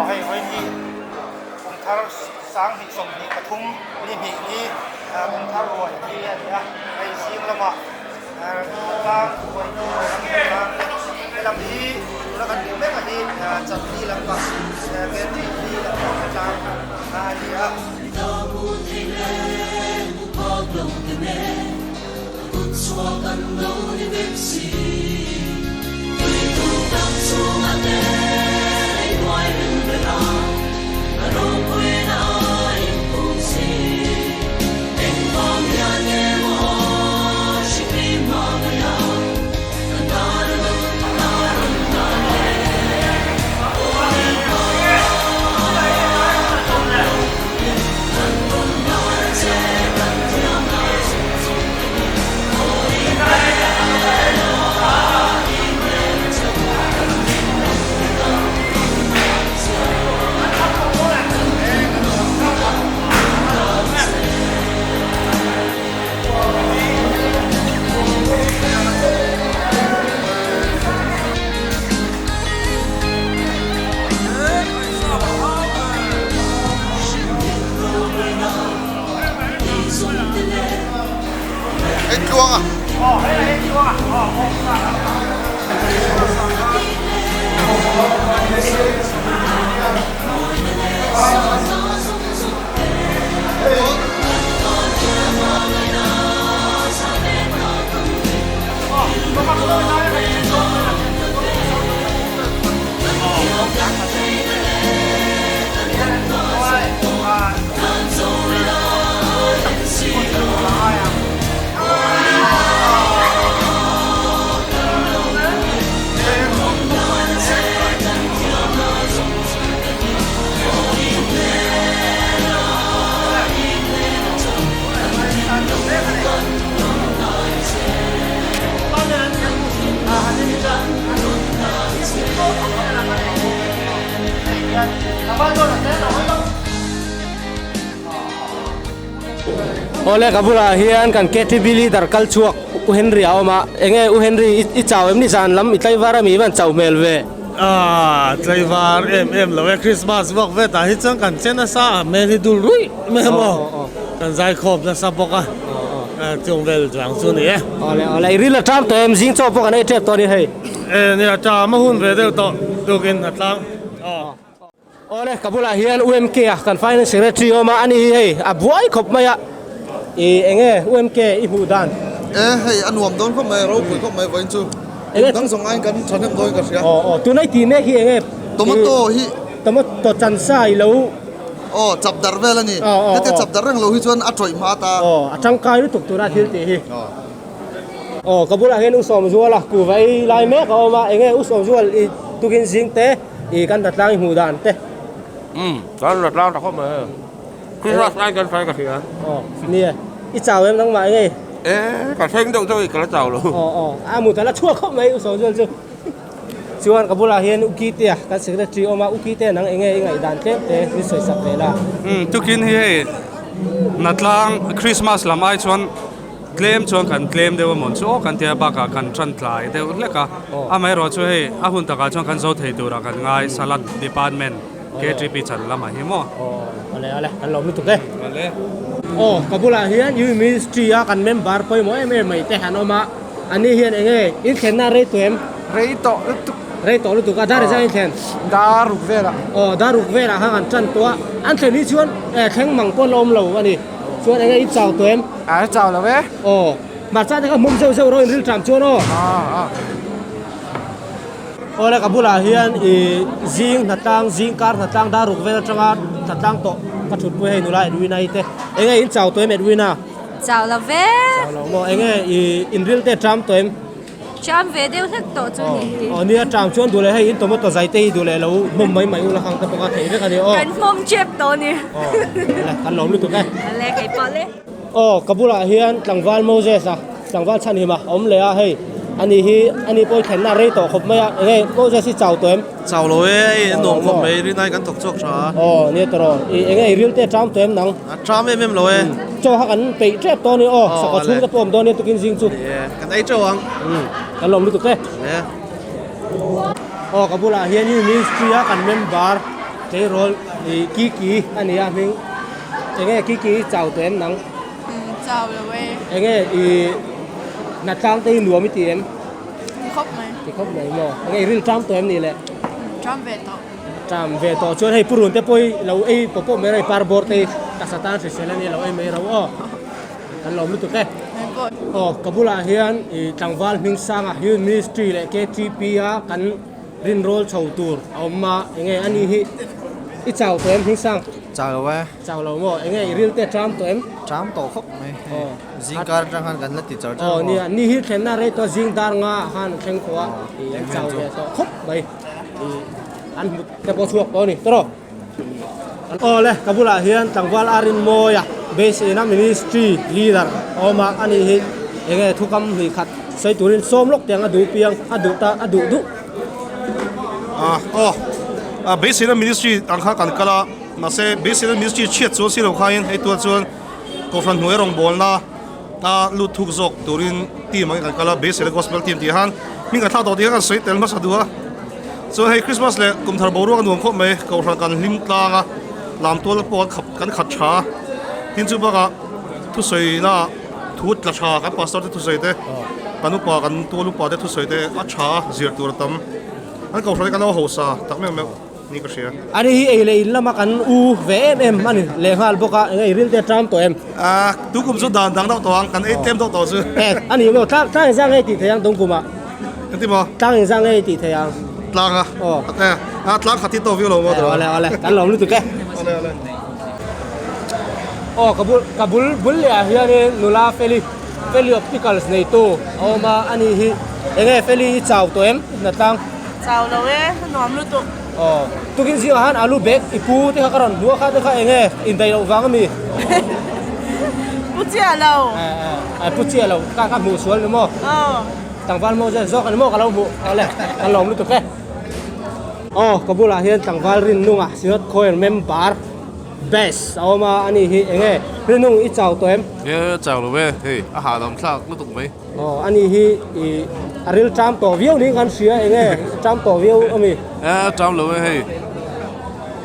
hei vawiin kum thar sanghnih 23 ni hnih ni kum thar ruai hi a ni a, hei zing lamah tlang ruai tur an hmu tlang te helam hi tuna kan hmuh mek a hi Chatni lampang KTP lampang tlang a ni a. Awle ka bulah hian kan KTV leader kal chhuak U Henry a awm a, enge U Henry i chau em ni zan lam i tlaivar ami van chau hmel ve? Aaa tlaivar em em lo e, Christmas vak vet ah hi chuan kan che nasa a hmel hi dul ruih mai a maw, kan zaikhawm nasa bawk a, chung vel vang chu a ni e. Awle awle i ril a ṭam tawh em zing chaw pawh kan ei ṭep tawh a ni hei. E nia ṭam a hun ve deuh tawh tukin a tlang. Awle ka bulah hian UMK a kan finance secretary awm a ani hi hei a buai khawp mai a i enge UMK i hmuh dan. E hei a nuam dawn khawp mai a ropui khawp mai vawiin chu kum dang zawng aiin kan thahnem dawn ka hria. Aw aw tunai tih mek hi enge tomato hi tomato chansa i lo aw chap darh vel a ni hetia chap darh reng lo hi chuan a tawih hma ta. Aw a tangkai lutuk tura thil tih hi. Aw ka bulah hian U Sawmzuala kuhva ei lai mek a awm a enge U Sawmzual i tukin zing te I kan hlatlang i hmuh dan te. Umm kan hlatlang ta khawp mai hei. Christmas lai kan hrai ka hria. Aw nia i chau em nangmah ngei? E ka thleng deuh deuh i ka la chau lo. Aw aw a mut a la chhuak khawp mai U Sawmzual chu. Chuan ka bulah hian U Kitea kan secretary awm a U Kitea nang enge i ngaihdan tlem te min sawi sak ve la. Umm tukin hi hei Hnatlang Christmas lam ai chuan Tlem chuan kan tlem deuh a mawn chu aw kan tia bakah kan tan tlai deuh hlek a, amaherawh chu hei a hun takah chuan kan zo thei turah kan ngai salad department KTP chan lamah hi maw. Aw ale ale kan lawm lutuk e. Ale. Aw ka bulah hian Youth Ministry a kan member pawimawh em em mai te han awm a, ani hian eng nge inthlenna rei tawh em? Rei tawh lutuk. Rei tawh lutuk a, dar engzah inthlen? Dar ruk velah. Aw dar ruk velah khan kan tan tawh a, an thlen hi chuan thleng mang pawh an la awm lo a ni. Chuan enge i chau tawh em? A chau lo e. Aw, hmarcha te kha hmawm zeuh zeuh rawh in rilṭam chuan aw. Aw aw. Aw le ka bulah hian i zing hnatlang zing kar hnatlang dar ruk vel atanga hnatlang tawh ka thutpui hei nula Edwina i te. Enge in chau tawh em Edwina? Chau lo ve. Chau lo maw? Enge i in ril te ṭam tawh em? Ṭam ve deuh hlek tawh chu ni hi. Aw nia ṭam chuan duh leh hei in tomato zai te hi duh leh lo hmawm mai mai ula khang te pawh kha theih vek a ni aw. Kan hmawm ṭep tawh a ni. Aw le kan lawm lutuk e. Le kei pawh le. Aw ka bulah hian tlangval Moses a tlangval chhanhim a awm leh a hei ani hi ani pawh i thlenna a rei tawh khawp mai a enge Moses hi chau tawh em? Chau lo e hei a nuam khawp mai rinai kan thawk chhuak tha a. Aw nia tawh rawh i enge i ril te a ṭam tawh em nang? A ṭam em em lo e. Chaw kha kan peih ṭep tawh a ni aw sakhaw chhung te pawh awm dawn nia tukin zing chu. Kan ei ṭeuh ang. Kan lawm lutuk e. E. Aw ka bulah hian Youth Ministry a kan member. Tleirawl i Kiki a ni a hming enge Kiki i chau tawh em nang? Chau lo e. Enge i hnatlang te hi nuam i ti em? Ti khawp mai. Ti khawp mai maw? Enge i ril ṭam tawh em ni le? Ṭam ve tawh. Ṭam ve tawh chuan hei purun te pawh hi lo ei pawp pawp mai rawh i par bawr te hi taksa tan hrisel a nia lo ei mai ro aw. Kan lawm lutuk e. Aw ka bulah hian i tlangval hming sanga Youth Ministry leh KTP a kan rinrawl chho tur a awm a enge a ni hi i chau tawh em hming sang? Chau lo e. Chau lo maw enge i ril te ṭam tawh em? Ṭam tawh khawp mai. Zingkar atang khan kan la ti char char maw? Aw nia ni hi thlenna rei tawh zing dar nga ah khan an thleng tawh a i an chau ve tawh khawp mai i an hmu te pawh chhuak tawh a ni tawh rawh. Aw le, ka bulah hian tlangval a rinmawi a, base ina ministry leader a awm a, ani hi enge thukam hnih khat sawi turin sawm lawk tiang a duh piang, a duh ta, a duh duh. Ah, aw, ah base ina ministry ang kha kan kal a, mahse base ina ministry chhiat chuan si lo khain hei tuah chuan kohhran hnuai rawngbawlna a lut thuk zawk turin team angin kan kal a, base ina gospel team tih han hming kan thlak tawh tih kha kan sawi tel hmasa duh a. Chuan hei Christmas leh kum thar boruak a nuam khawp mai, Kohhran kan hlim tlang a, lam tual pawh kan khap kan khat tha a, tin chu bakah thusawi na thu tla tha kan pastor te thusawi te, kan upa kan tual upa te thusawi te a tha a, zir tur a tam, an Kohhran hi kan lo hausa tak meuh meuh ni ka hria. Ani hi ei leh in lama kan u ve em em a ni lehnghal bawk a, eng ei ril te a ṭam tawh em? Ahh tukum chu dan dang deuh tawh ang, kan ei tlem deuh tawh chu. A ni maw, tlang tlang engzah nge tih thei ang tungkumah? Engti maw? Tlang engzah nge tih thei ang? Tlang a? Aw. A tlang khat hi tawk viau lo maw? Awle awle, kan lawm lutuk e. Awle awle. Aw ka bul ka bul bul leh ah hianin nula Feli Feli Opticals neitu a awm a, ani hi enge Feli i chau tawh em? Hnatlang. Chau lo e, a nuam lutuk. Aw, tukin zingah khan alu bag i pu te kha ka rawn hmu a kha te kha enge indaih loh vang ami? Pu chiah lo. Ae pu chiah lo, ka ka hmuh sual ni maw? Aw. Tlangval maw zel zawk ani maw ka lo hmuh awle kan lawm lutuk e. Aw ka bulah hian tlangval Rinnunga Synod Choir member best a awm a ani hi enge Rinnung i chau tawh em? E chau lo e, hei a hahdam thlak lutuk mai. Aw ani hi i a ril ṭam tawh viau niin kan hria enge ṭam tawh viau ami? E ṭam lo e hei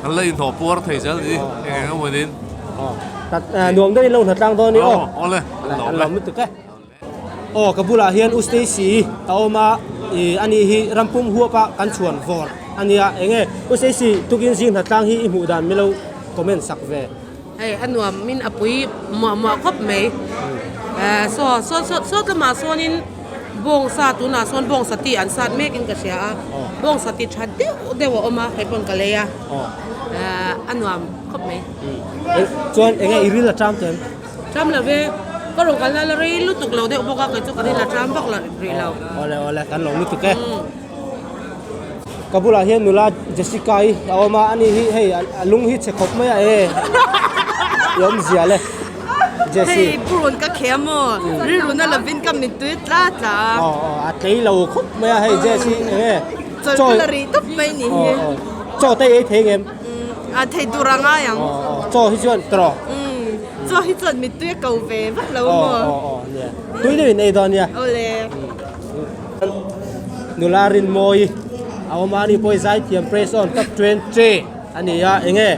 kan la inhnawh puar thei zel ni eng eng emaw niin. Aw nuam deuhin lo hnatlang dawn ni aw. Awle kan lawm lutuk e. Aw ka bulah hian U Stacy a awm a, ih ani hi rampum huap a kan chhuan vawr a nia, enge U Stacy tukin zing hnatlang hi i hmuh dan milo comment sak ve. Hei a nuam min a pui muah muah khawp mai, eh saw saw saw saw lamah sawnin bawngsa tunah sawn bawngsa tih an sat mekin ka hria a, bawngsa ti tha deuh deuh a awm a hei pawn ka lei a, eh a nuam khawp mai. Chuan enge i ril a ṭam teh em? Ṭam lo ve, ka rawn kalna la rei lutuk lo deuh bawk a, kei chu ka rin la ṭam vak lo rih lo. Awle awle, kan lo lutuk e. Ka bulah hian nula Jessica i a awm a, ani hi hei a lung hi chhe khawp mai a e, i awmzia le Jessie. Hei purun ka kheh a maw, rilruna lovin ka mittui tla tla a. Aw aw, a tlei lo khawp mai a hei Jessie eng nge. Chawl ka la rih tawp mai ni hi. Chaw te i ei thei ngem? A thei tur a ngai ang. Chaw hi chuan tawh. Chaw hi chuan mittui a ko ve vak lo maw? Aw aw aw nia. Tui deuhin ei dawn nia. Awle. Nula Rinmawi a awm a, ani pawh hi zaithiam press on top 20 a ni a, enge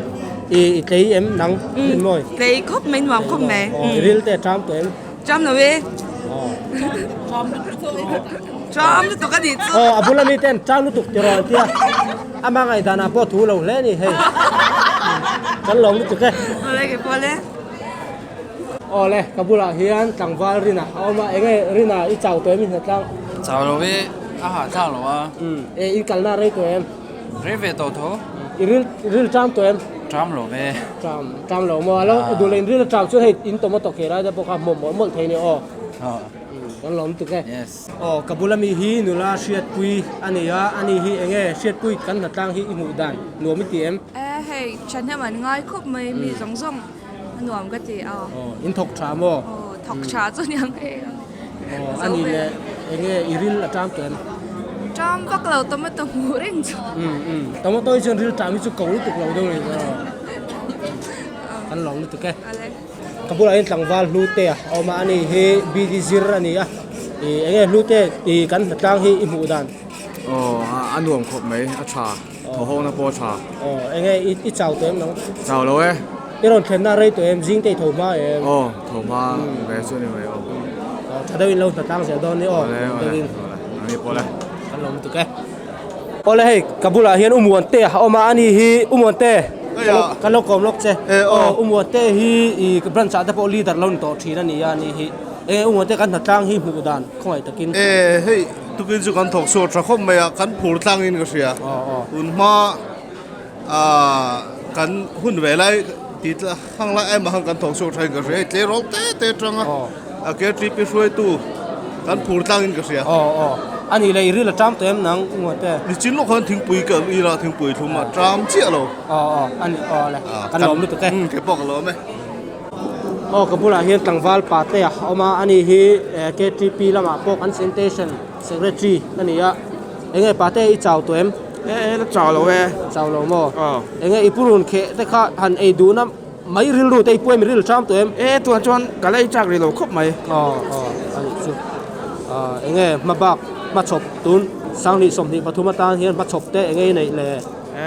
i i tlei em nang Rinmawi? Tlei khawp mai nuam khawp mai. I ril te a ṭam tawh em? Ṭam lo e. Ṭam lutuk a nih chu. Aw a bula mi ten ṭam lutuk ti rawn tia. Ama ngaihdan ah pawh thu lo hle a ni hei. Kan lawm lutuk e. Awle ke pawh le. Awle ka bulah hian tlangval Rina a awm a, enge Rina i chau tawh em i hnatlang? Chau lo e, a hahthlak lo a. E i kalna rei tawh em? Rei ve tawh tho. I ril ril ṭam tawh em? Ṭam lo ve. Ṭam ṭam lo maw? Alo duh leh in ril a ṭam chuan hei in tomato kheh lai te pawh kha hmawm mawlh mawlh thei a ni aw. Kan lawm tuk e. Yes. Aw ka bula mi hi nula Hriatpui a ni a, ani hi enge Hriatpui kan hnatlang hi i hmuh dan nuam i ti em? E hei thahnem an ngai khawp mai mi zawng zawng a nuam ka ti a. Aw in thawk tha maw? Aw thawk tha chu niang hei. Aw ani le enge i ril a ṭam tawh em? Ṭam vak lo tomato hmuh reng chu. Um um tomato hi chuan ril ṭam hi chu ko lutuk lo deuh a ni. Kan lawm lutuk e. Ka bulah hian tlangval hlute a awm a, ani hi BD zir a ni a, ih eng nge hlute ih kan hnatlang hi i hmuh dan? Aw a nuam khawp mai, a tha. Thaw hawkna pawh a tha. Aw, enge i i chau tawh em nang? Chau lo e. I rawn thlenna rei tawh em? Zing te i tho hma em? Aw, tho hma ve chu ni mai aw. Aw, tha deuhin lo hna tlang zel dawn ni aw. Awle, awle, awle. Ani pawh le. Kan lo lutuk e. Awle hei, ka bulah hian U Muante a awm a, ani hi U Muante kan lo kawm lawk che. Aw, U Muante hi i branch ah te pawh leader lo ni tawh thin a ni a, ani hi. Enge U Muante kan hna tlang hi hmuh dan khawngaih takin. E, hei tukin chu kan thawk chhuak tha khawp mai a, kan phur tlangin ka hria. Tun hma kan hun ve lai ti hang lai aimah khan kan thawk chhuak thain ka hria. Hei tleirawl te te atanga a KTP hruaitu kan phur tlangin ka hria. Aw aw a nih leh i ril a ṭam tawh em nang Ngawte? Nichin lawk khan thingpui ka ira thingpui thlum a ṭam chiah lo. Aw aw a nih aw le kan lawm lutuk e. Kei pawh ka lawm e. Aw ka bulah hian tlangval pate a awm a, ani hi KTP lamah pawh kan sanitation secretary a ni a. Enge pate i chau tawh em? E e la chau lo e. Chau lo maw? Aw. Enge i purun kheh te kha han ei duhna mai rilru te i puai mi ril ṭam tawh em? E tunah chuan ka la ei chak rih lo khawp mai. Aw aw a nih chu. Enge hmabak hmachhawp tun sanghnih 23 atan hian hmachhawp te enge i neih le? E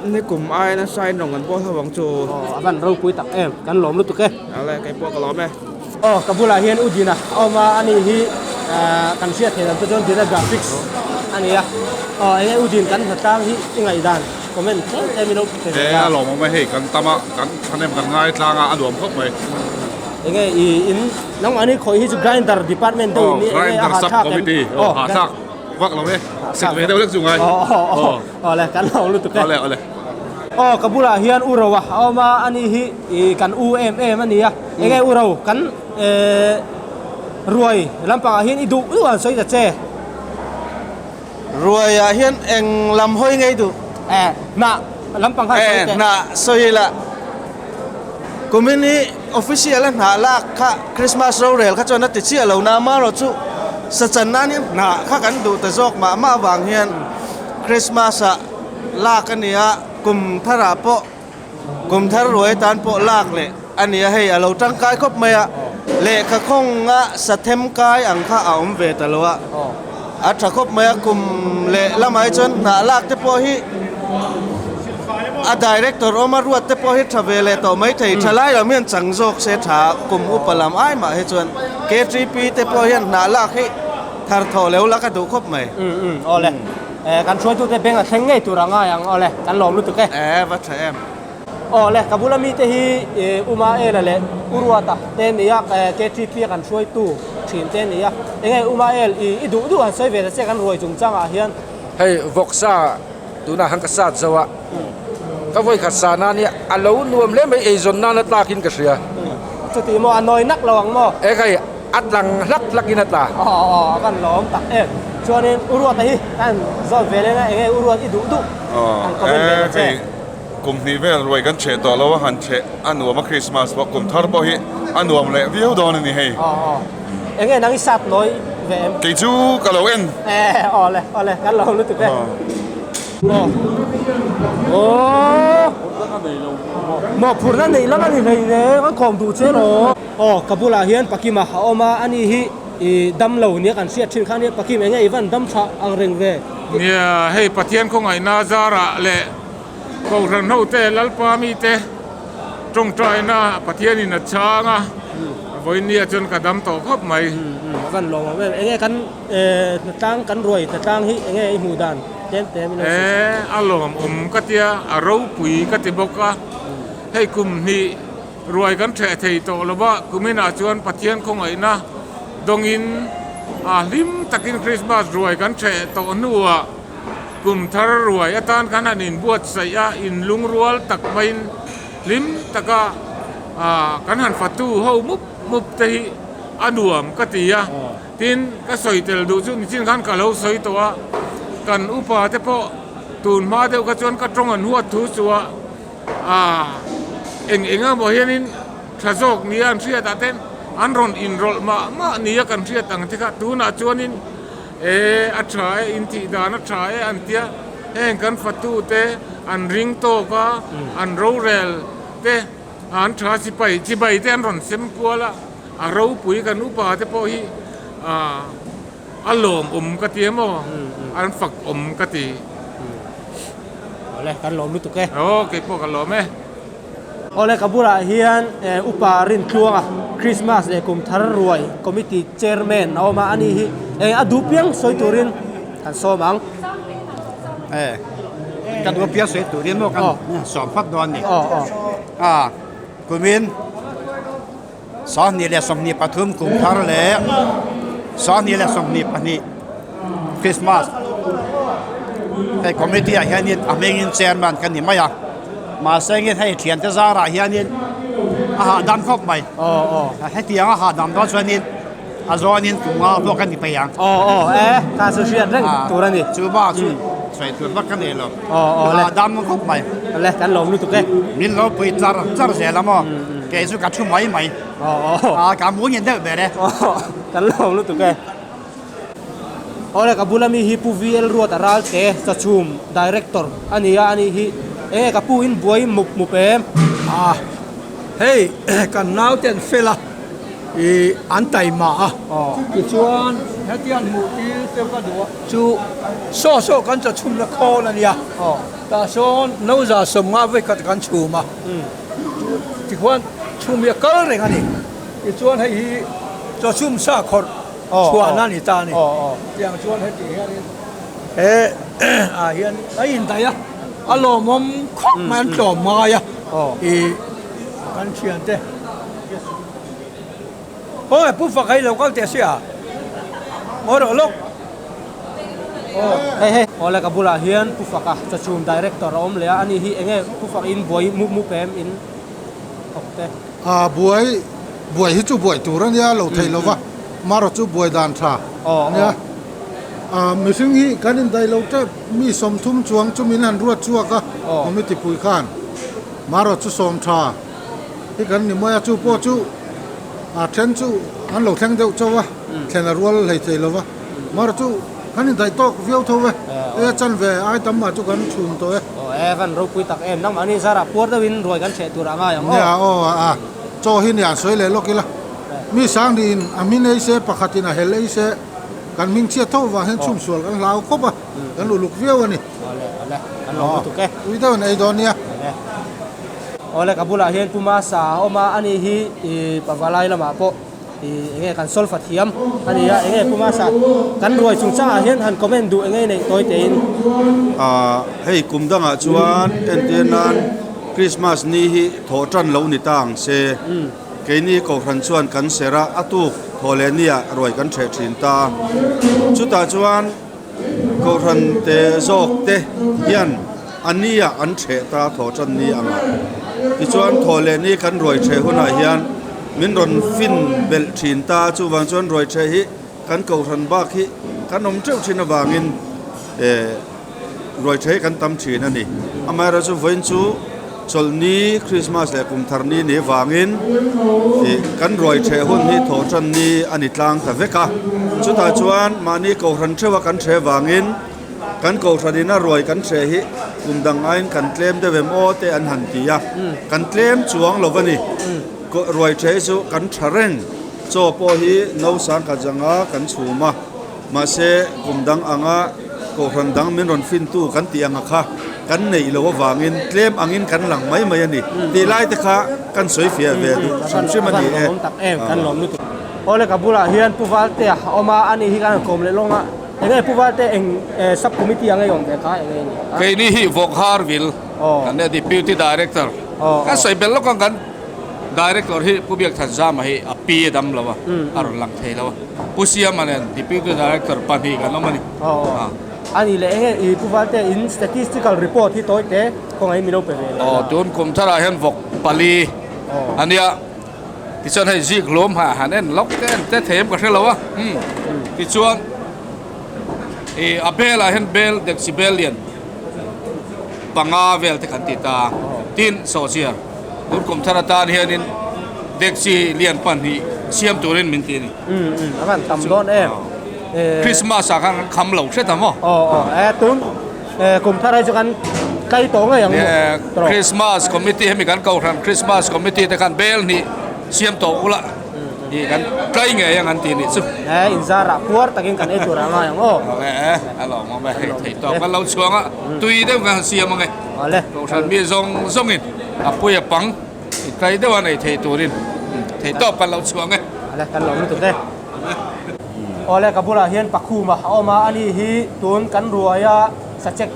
Ni kum aia nasa in rawn kan bawl ho ang chu. Aw a van ropui tak em, kan lawm lutuk e. Awle kei pawh ka lawm e. Aw ka bulah hian U Dina a awm a, ani hi kan hriat theih lam te chuan Dina Graphics a ni a. Aw enge U Din kan hnatlang hi i ngaihdan comment tlem tlem i lo pe ve ta. E a lawmawm e, hei kan tam a, kan thahnem kan ngai tlang a, a nuam khawp mai. Enge i in nangmahni khawih hi chu grinder department deuh in ni enge a hahthlak em? Aw hahthlak vak lo e, sek ve deuh lek chu ngai. Aw. Awle kan lo lutuk e. Awle awle. Aw ka bulah hian U Ro a awm a, ani hi ih kan u em em a ni a. Enge U Ro kan eh ruai lampangah hian i duh duh an sawi ta che. Ruaiah hian eng lam hawi ngei duh? Eh hnah lampang kha sawi teh. Eh hnah sawi la. Kumin hi official a hnah lak kha Christmas rorel kha chuan a ti chiah lo na amaherawh chu sachan nan hian hnah kha kan duh ta zawk mah mah avang hian Christmas ah lak a ni a, kum tharah pawh kum thar ruai atan pawh lak leh a ni a, hei a lo tangkai khawp mai a, lehkha khawnga sathem kai ang kha a awm ve ta lo a, a tha khawp mai a, kum leh lamah hi chuan hnah lak te pawh hi A director awm a ruat te pawh hi tha ve leh tawh mai thei. Thalai lam hian chang zawk se tha a, kum upa lam ai mah hi chuan KTP te pawh hian hnah lak hi thar thawh leu la ka duh khawp mai. Umm umm awle eh kan hruaitute bank a thleng ngei tur a ngai ang awle kan lawm lutuk e. Eh va tha em. Awle ka bula mite hi Uma Ela leh U Ruata te an ni a, KTP a kan hruaitu thin te an ni a. Enge Uma El i i duh duh han sawi ve ta che kan ruai chungchangah hian. Hei vawksa Tunah han ka sat zo a, ka vawi khat sa nan hi a lo nuam hle mai, eizawn nan a tlak in ka hria. Chuti maw, a nawi nak lo ang maw? E khai, a tlang hlak hlak in a tla. Aw aw, a van lawm tak em. Chuanin U Ruata hi ka han zawt ve leng a, enge U Ruat i duh duh han comment ve ta che. Hei kum hnih vel ruai kan cheh tawh lo a, han cheh a nuam a Christmas pawh kum thar pawh hi a nuam leh viau dawn a ni hei. Aw aw, enge nang i sat nawi ve em? Kei chu ka lo en. E awle awle kan lo lutuk e. Aw aw mawhphurhna neih lam a ni hlei ne kan kawm duh che rawh. Aw ka bulah hian Pakima a awm a ani hi i dam lo nia kan hriat thin kha ania Pakim enge i van dam tha ang reng ve. Nia hei Pathian khawngaihna zarah leh Kohhran hote Lalpa mite tawngtaina Pathianin a chhang a vawinia chuan ka dam tawh khawp mai. A van lawm awm em enge kan Hnatlang kan ruai hnatlang hi enge i hmuh dan tlem tlem in lo sawi E a lawmawm ka tia a ropui ka ti bawk a hei kum hnih ruai kan theh thei tawh lo va kuminah chuan Pathian khawngaihna dawngin a hlim takin Christmas ruai kan theh tawh hnuah kum thar ruai atan khan han inbuatsaih a inlungrual tak maiin hlim taka kan han fatu ho mup mup te hi a nuam ka ti a. Tin, ka sawi tel duh chu nichin khan ka lo sawi tawh a, kan upa te pawh tun hma deuh kha chuan ka tawng an huat thu chu a, aah eng eng emaw hianin tha zawk nia an hriat ah ten an rawn inrawlh mah mah nia kan hriat ang te kha tunah chuanin e a tha e intih dan a tha e an tia heng kan fatu te an ring tawk a an rorel te an tha chipai chibai te an rawn sem kual a. A ropui kan upa te pawh hi a lawmawm ka ti emaw an fakawm ka ti. Awle, kan lawm lutuk e. Aw, kei pawh ka lawm e. Awle, ka bulah hian Upa Rintluanga Christmas leh Kum Thar Ruai Committee Chairman a awm a, ani hi eng a duh piang sawi turin kan sawm ang. E, ka duh piang sawi turin maw kan sawm phawt dawn a ni. A, kumin 2023 Kum Thar leh 2022 Christmas hei committee ah hianin a hmingin chairman ka ni mai a mahse engin hei thiante zarah hianin a hahdam khawp mai hetiang a hahdam dawn chuanin a zawnin kum nga pawh ka ni peih ang e kha chu hriat reng tur a ni chu ba chu sawi tur vak ka nei lo a hahdam khawp mai le kan lawm lutuk e min lo pui char char zel a maw kei chu ka thu mai mai a ka mu ngen deuh ber e kan lawm lutuk e Awle ka bula mi hi Pu VL Ruata Ralte Chachhum Director a ni a, ani hi enge ka pu in buai mup mup em? A, hei kan naute an fel a, ih an taima a, tichuan hetiang hmuh tir te ka duh a, chu saw saw kan chachhum na khawl a nia, tah sawn no za 50 vekhat kan chhum a, tikhuan chhum hi a kal reng a ni, tichuan hei hi chachhum sa khawrh chhuahna a ni ta a ni. Tiang chuan heti hianin he ah hian a indaih a, a lawmawm khawp mai an tlawm ngai a ih kan thiante khawnge pu fak hei lo kal teh sia ngawi rawh lawk. Hei hei awle ka bulah hian pu faka chachhum director a awm leh a ani hi enge pu fak in buai mup mup em in thawk te. A buai buai hi chu buai tur a nia lo theih lova marawh chu buai dan tha a nia. A mihring hi kan indaih lo tep mi 30 chuang chu min han ruat chhuak a committee pui khan marawh chu sawm tha hi kan ni mai a chu pawh chu a then chu an lo thleng deuh chauh a thlen a rual hlei thei lova marawh chu kan indaih tawk viau tho e e chanve ai tam mah chu kan chhum tawh e. Aw e van ropui tak em nangmahni zarah puar deuhin ruai kan chheh tur a ngai ang aw. Nia aw a chaw hi nia sawi leh lawk ila mi sang niin a hmin ei se pakhatin a hel ei se kan hming chhiat tho vang hian chhum sual kan hlau khawp a kan uluk viau a ni. Awle awle kan lawm lutuk e. Ui deuhin ei dawn nia. Awle ka bulah hian Pu Masa a awm a ani hi i pavalai lamah pawh Ih enge kan solfa thiam a ni a, enge Pu Masa kan ruai chungchangah hian han comment duh enge neih tawi tein. Ah hei kum dangah chuan entir nan Christmas ni hi thawh tan lo ni ta ang se, keini Kohhran chuan kan ser a, a tuk thawh leh nia ruai kan hreh thin ta. Chutah chuan Kohhran te zawk te hian a nia an hreh ta thawh tan ni angah. Tichuan thawh leh ni kan ruai hreh hunah hian min rawn fin belh thin ta chuvang chuan ruai hreh hi kan Kohhran bak hi kan awm teuh thin avangin eh ruai hreh hi kan tam thin a ni. Amaherawhchu vawiin chu Chawlhni, Christmas leh kum thar ni ni vangin ih kan ruai ṭheh hun hi thawhṭan ni a ni tlang ta vek a. Chutah chuan mahni kohhran ṭheuha kan ṭheh vangin kan kohhran ina ruai kan ṭheh hi kum dang aiin kan tlem deuh em aw te an han ti a. Kan tlem chuang lo a ni. Ruai ṭheh hi chu kan ṭha reng. Chaw pawh hi no sang khat zanga kan chhum a. Mahse, kum dang anga kohhran dang min rawn fintu kan tih anga kha kan neih loh avangin tlem angin kan lang mai mai a ni tih lai te kha kan sawi fiah ve duh hrim hrim a ni e. Kan lawm lutuk. Awle ka bulah hian Pu Valtea a awm a, ani hi kan han kawm leh lawng a. Enge Pu Valte eng sub committee ang ei awm ve kha enge ni a? Keini hi Vawkharvil kan nia Deputy Director. Kan sawi belh lawk ang kan Director hi Pu Biakthanzama hi a pi a dam lo a, a rawn lang thei lo a. Pu Siama nen Deputy Director pahnih kan awm a ni. Aw a ni leh enge i Pu Valte in statistical report hi tawi te khawngaih min lo pe ve leh Aw tun kum tharah hian vawk pali a nia tichuan hei zik hlawm ha han en lawk te en te thei em ka hre lo a tichuan i a bel ah hian bel dekchi bel lian panga vel te kan ti ta tin sawhchiar Tun kum thar atan hianin dekchi lian pahnih siam turin min ti a ni. Um um a van tam dawn em. Christmas ah khan kan kham lo hret ang maw? Aw aw e tun kum thar hi chu kan tlai tawh ngei ang maw? Christmas committee hemi kan kohhran Christmas committee te khan bel hnih siam tawh ula. I kan tlai ngei ang an ti nih chu. E inzarah puar takin kan ei tur a ngai ang aw. Awle e, a lawm awm e, hei theih tawp kan lo chhuang a, tui deuh kan han siam ang e. Awle. Kohhran mi zawng zawngin a pui a pang i tlai deuh a nei thei turin theih tawp kan lo chhuang e. Awle, kan lawm lutuk e. Awle, ka bulah hian Pakhuma a awm a, ani hi tun kan ruaia Sachek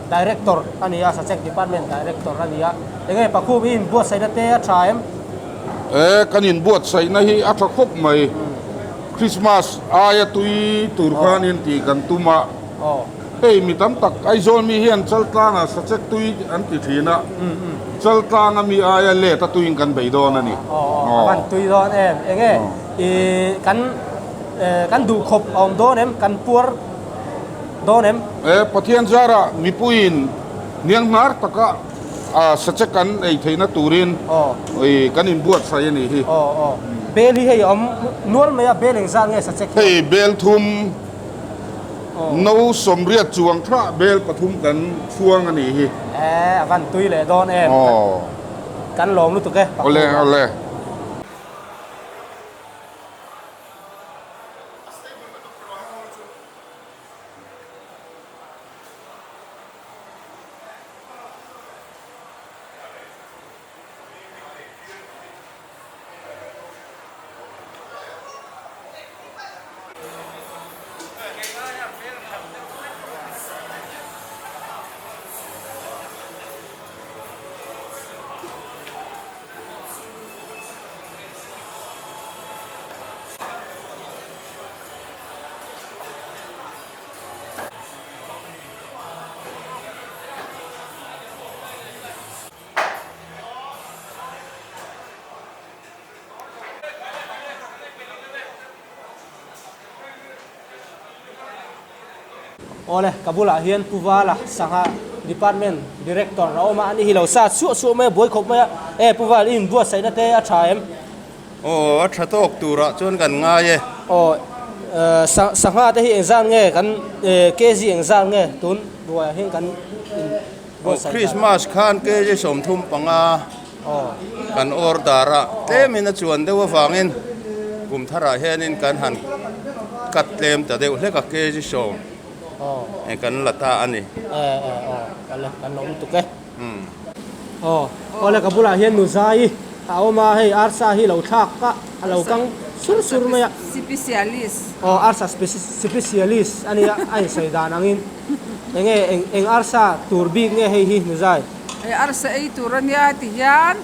Director a ni a, Sachek Department Director a ni a. Enge Pakhum i inbuatsaihna te a tha em? E, kan inbuatsaihna hi a tha khawp mai. Christmas aia tui tur khanin tih kan tum a. Hei mi tam tak Aizawl mi hian Chaltlanga sachek tui an ti thin a, Chaltlanga mi aia let a tuiin kan bei dawn a ni. A van tui dawn em? Enge i kan kan duh khawp a awm dawn em? Kan puar dawn em? E, Pathian zarah mipuiin hnianghnar taka A sachek kan ei theihna turin kan inbuatsaih a nih hi. Aw aw. Bel hi hei a awm nual mai a, bel engzat nge sachek hi? Hei bel thum, no sawmriat chuang thlah bel pathum kan chhuang a nih hi. E, a van tui leh dawn em. Kan lawm lutuk e. Awle awle. Awle, ka bulah hian Pu Vala Sangha Department Director a awm a, ani hi lo sa suah suah mai a, buai khawp mai a, e Pu Val i inbuatsaihna te a tha em? Aw, a tha tawk turah chuan kan ngai e. Aw, sangha te hi engzat nge kan kg engzat nge tun ruaiah hian kan in buatsaih dan? Christmas khan kg 35 kan order a, tlemin a chuan deuh avangin kum tharah hianin kan han cut tlem ta deuh hlek a kg 10 kan la ta a ni. Aw, kan lo lutuk e. Aw, awle ka bulah hian Nuzai a awm a, hei arsa hi lo thlak a, a lo kang sur sur mai a. Sipisialis. Aw, arsa sipisialis a nia, a insawi dan angin. Enge eng eng arsa tur bik nge hei hi Nuzai? Hei arsa ei tur a nia ti hian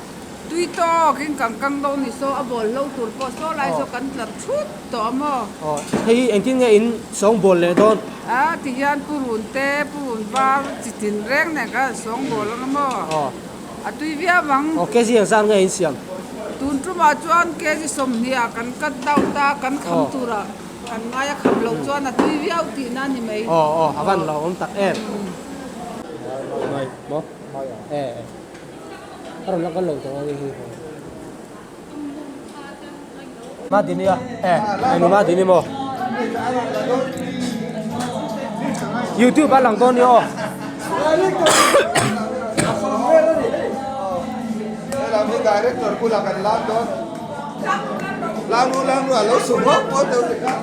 tui tawkin kan kang dawn ni saw a bawl hlo tur pawh saw lai saw kan tlar thut tawh a maw? Aw, hei hi engtin nge in sawng bawl leh dawn? A ti hian purun te, purun var chi tin reng nen khan an sawng bawl ang a maw? Aw. A tui viau ang. Aw, kg engzat nge in siam? Tun tumah chuan kg 20 ah kan cut down ta, kan kham turah kan ngai a kham loh chuan a tui viau tihna a ni mai. Aw, aw, a van lo awm tak em. Mai, maw? E. A rawn la kal lo tawh ang hi. Madini a e eng Madini maw YouTube a lang dawn ni aw. Director bula kan lam dawn. Lam nu lam nu a lo sum hawk pawh deuh ni kha.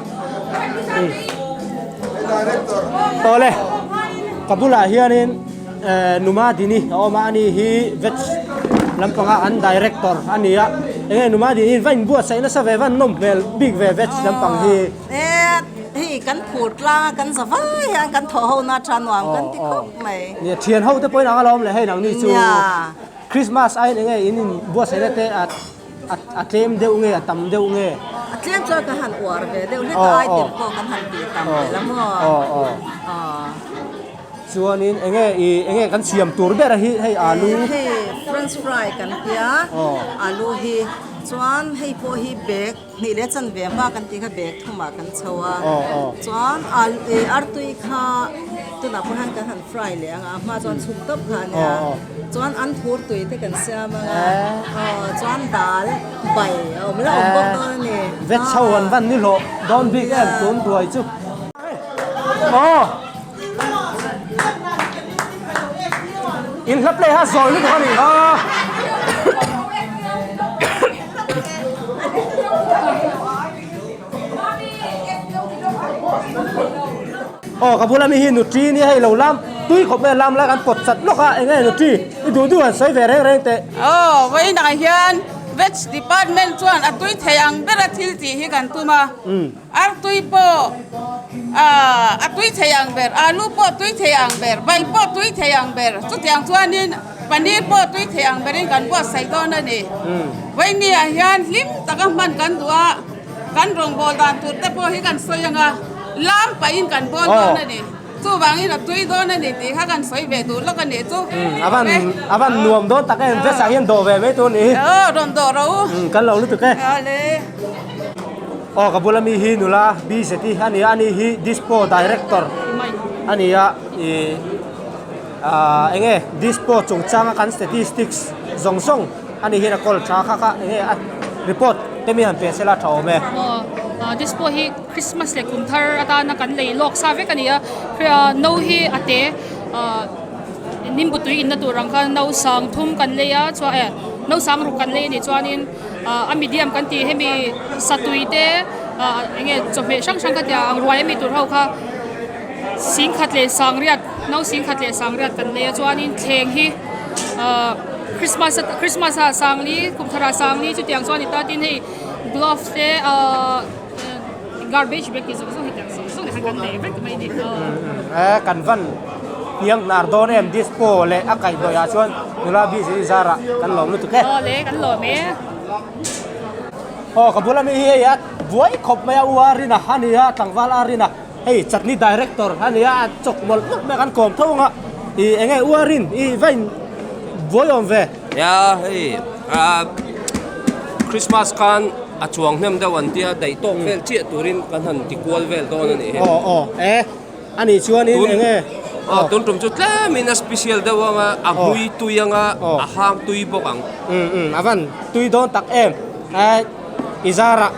Director. Awle ka bulah hianin Numa Dini a awm a, ani hi veg lampanga an director a ni a, enge Numa Dini in va inbuatsaih nasa ve, va nawm hmel bik ve veg lampang hi. E hei kan phur tlang a, kan za vai hian kan thawh ho na tha nuam kan ti khawp mai. Nia thian ho te pawhin ang alawm leh hei nang ni chu Christmas aiin enge in inbuatsaihna te a a tlem deuh nge a tam deuh nge? A tlem chuan kan han uar ve deuh hlek a, item pawh kan han tih tam ve la maw? Aw aw. Chuanin enge i enge kan siam tur ber a hi hei alu. Hei french fry kan tia alu hi chuan hei pawh hi bag hnih leh chan ve hma kan tih kha bag thumah kan chho a chuan artui kha tunah pawh hian kan han fry leh ang a hma chuan chhuk tawp kha a nia chuan an thur tui te kan siam ang a chuan dal bai a awm la awm bawk dawn a ni. Veg chho an van ni hlawh dawn bik em tun ruai chu. Aw. In hla play ha zawi lutuk a nih kha. Aw ka bula mi hi nutri nia hei lo lam tui khawp mai a lam lai kan pawt chat lawk a eng nge nutri i duh duh han sawi ve reng reng teh. Aw vawiinah hian Veg department chuan a tui thei ang bera thil tih hi kan tum a, artui pawh a tui thei ang ber, alu pawh tui thei ang ber, bai pawh tui thei ang ber, chutiang chuanin paneer pawh tui thei ang berin kan buatsaih dawn a ni. Vawiinah hian hlim taka hman kan duh a. Kan rawngbâwl dan tur te pawh hi kan sawi ang a, lam pahin kan bâwl dawn a ni. Chuvangin a tui dawn a ni tih kha kan sawi ve duh lawk a nih chu. A van a van nuam dawn tak em, vest ah hian dawh ve mai tur a nih hi. Aw, rawn dawh rawh u. Kan lo lutuk e. Awle. Aw, ka bula mi hi nula BZT a ni a, ani hi Dispo Director a ni a, ih eng nge Dispo chungchanga kan statistics zawng zawng Ani hian a call tha kha kha enge a report te mi han pe sela tha awm e. Aw this pawh hi Christmas leh kum thar atana kan lei lawk sa vek a ni a, no hi a te nimbu tui inna tur ang khan no sang thum kan lei a chuan eh no sang ruk kan lei a nih chuanin a medium kan tih hemi satui te enge chawhmeh hrang hrang kha tia ang ruai ami tur ho kha singkhat leh sangriat no singkhat leh sangriat kan lei a chuanin thleng hi. Ahh Christmas a Christmas ah sangli kum thar ah sangli chutiang chuan ni ta tin hei glove te ahh garbage bag tih zawng zawng hi tiang zawng zawng hi kan nei vek mai a ni E kan van hniang hnar dawn em dispo leh a kaih dawih ah chuan nula busy zarah kan lawm lutuk e. Aw le kan lawm e. Aw ka bula mi hi hei a buai khawp mai a u a rin a a ni a tlangval a rin a. Hei chutney director a nia a chawk mawlh mawlh mai a kan kawm tho ang a ih eng nge uarin ih va in buai awm ve. Nia hei ah Christmas khan a chuang hnem deuh an tia daih tawk vel chiah turin kan han ti kual vel dawn a nih hi. Aw aw e a nih chuanin eng nge aw tun tum chu tlemin a special deuh ang a a hmui tui ang a a hang tui bawk ang. Um um a van tui dawn tak em i zarah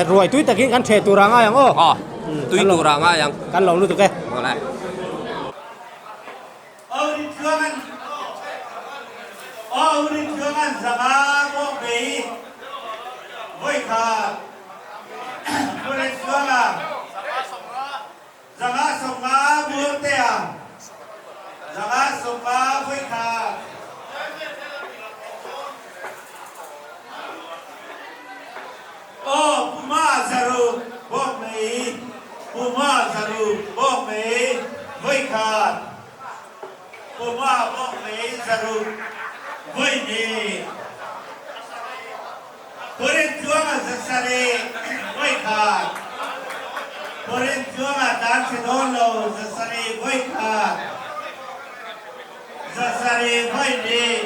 ruai tui takin kan theh tur a ngai ang aw. Aw. Tui tur ah ngai ang. Kan lo lutuk e. Awle. Aw Puma zaruk bawk mei Puma zaruk bawk mei voikhat Puma bawk mei zaruk voihnih Purin tluanga zasarih voikhat Purin tluanga tlan chhe dawn lo zasarih voikhat Zasarih voihnih.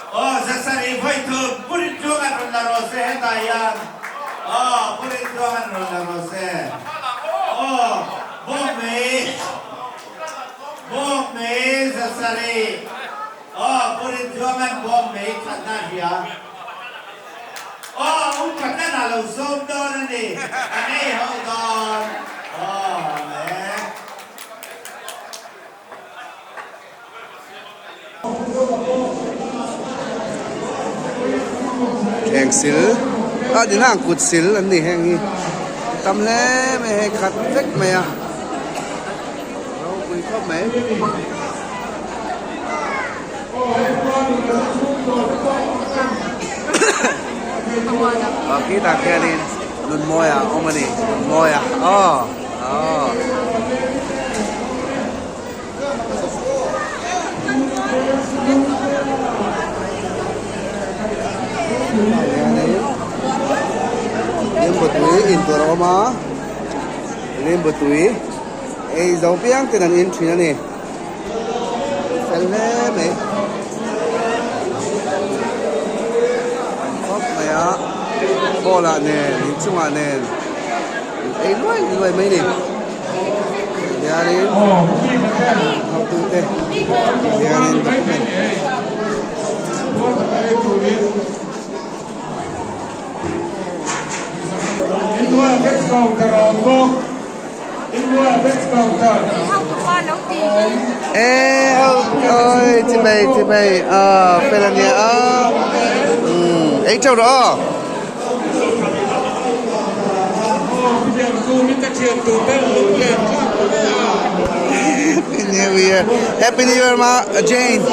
Aw zasarih vawi thum Purin tluang an rawn la rawh se hetah hian aw Purin tluang an rawn la rawh se aw bawk mai bawk mai zasarih aw Purin tluang an bawk mai thatna a hria aw u thatna a lo sawm dawn a ni a nei ho dawn aw le. Thleng sil a ni nang kut sil an ni heng hi tam hle mai hei khat vek mai a ropui khawp mai. Aw khitah khianin Nunmawia a awm a ni Nunmawia aw aw. Limbu tui in tur a awm a limbu tui ei zo piang ten an in thin a ni fel hle mai khawp mai a hall ah nen inchungah nen ei luai luai mai a ni. Hianin hotute hianin document E oi chi mei chi mei a fel ania a ei teuh rawh aw. New Year. Happy New Year, Ma Jane.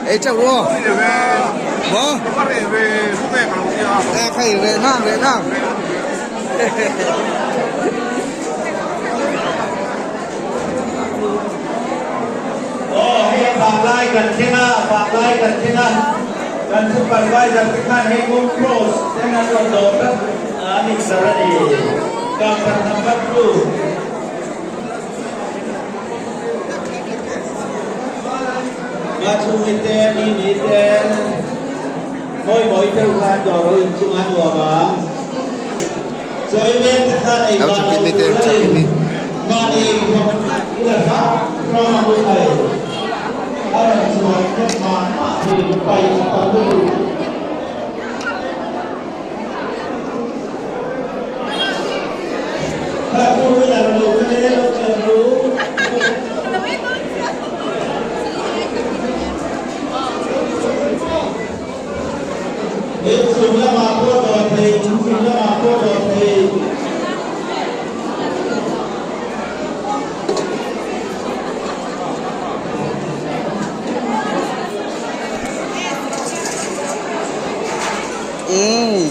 Ei chau ro. Mo. À, khai rệ ngang rệ ngang. Aw hei vanglai kan thleng a, vanglai kan thleng a, kan supervisor te khan hei Moon Cross ten an rawn dawr tlat an inzar a ni. Counter number 2. Machhungi te, Mimi te, Mawimawi te u khan dawr ho inchung a nuam a. Chawi veng te khan ei vang lo tur a ni. Mahni eikhawm i la hrang hrang a hun ai. A rawn chuan hnem mah mah thin paih a tam lutuk. Kha chu winner lo kal e lo chen ru. Inchung lamah pawh dawr thei, inchung lamah pawh dawr thei. Umm.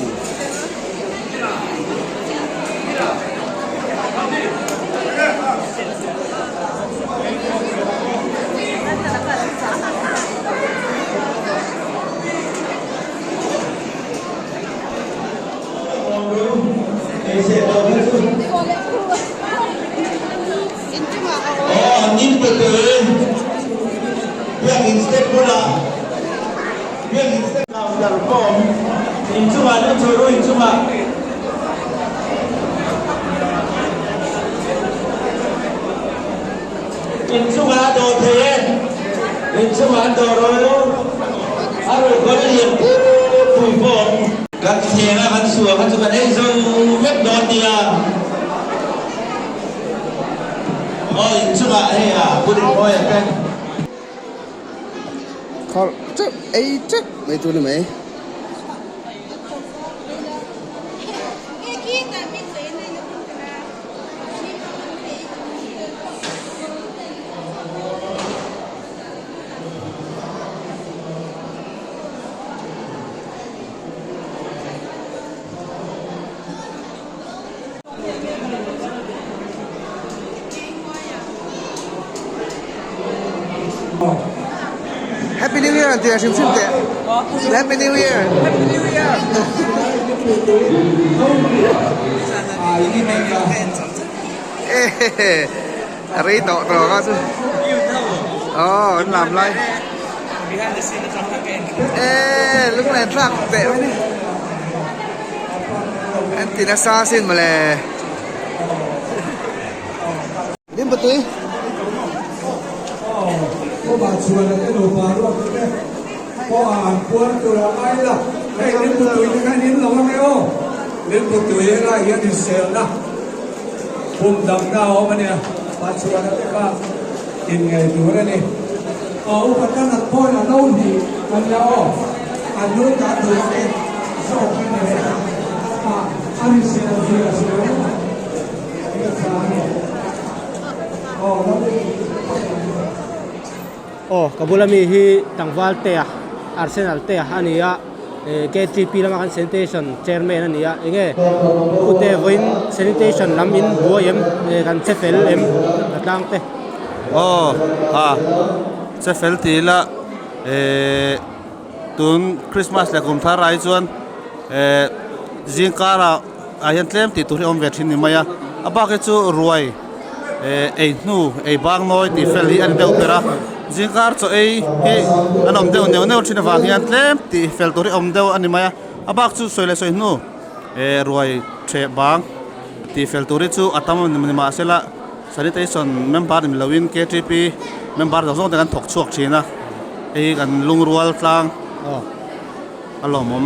Inchungah a dawh thei e, inchungah an dawh ro, a ruhkawn a lian pui pui pawh awm. Kan thleng a kan suah kha chu kan ei zo vek dawn nia. Aw inchungah hei a pudding mawi a te. Khawrh teuh ei teuh mai tur ni mai. Happy New Year an ti a hrim hrim teh. Happy New Year. Happy New Year. A rei tawh tawh a chu. Aw an lam lai. Eee lunglen thlak teh mai ni. An ti nasa sin mawle. Lim patui. Aw ka bula mi hi tlangval te a Arsenal te a ni a eh ktp lama kan sanitation chairman a ni a enge pute vawiin sanitation lam in buai em eh kan che fel em a tlang te. Aw a che fel ti ila eh tun Christmas leh kum thar ah hi chuan eh zingkar ah. ah hian tlem tih tur hi a awm ve thin ni mai a a bak hi chu ruai eh ei hnu ei bang nawi tih fel hi a ni deuh ber a zingkar chaw ei hi an awm deuh neuh neuh thin avang hian tlem tih fel tur hi a awm deuh a ni mai a a bak chu sawi leh sawi hnu eh ruai theh bang tih fel tur hi chu a tam a ni mahsela sanitation member ni lovin ktp member zawng zawng te kan thawk chhuak thin a hei kan lungrual tlang a lawmawm.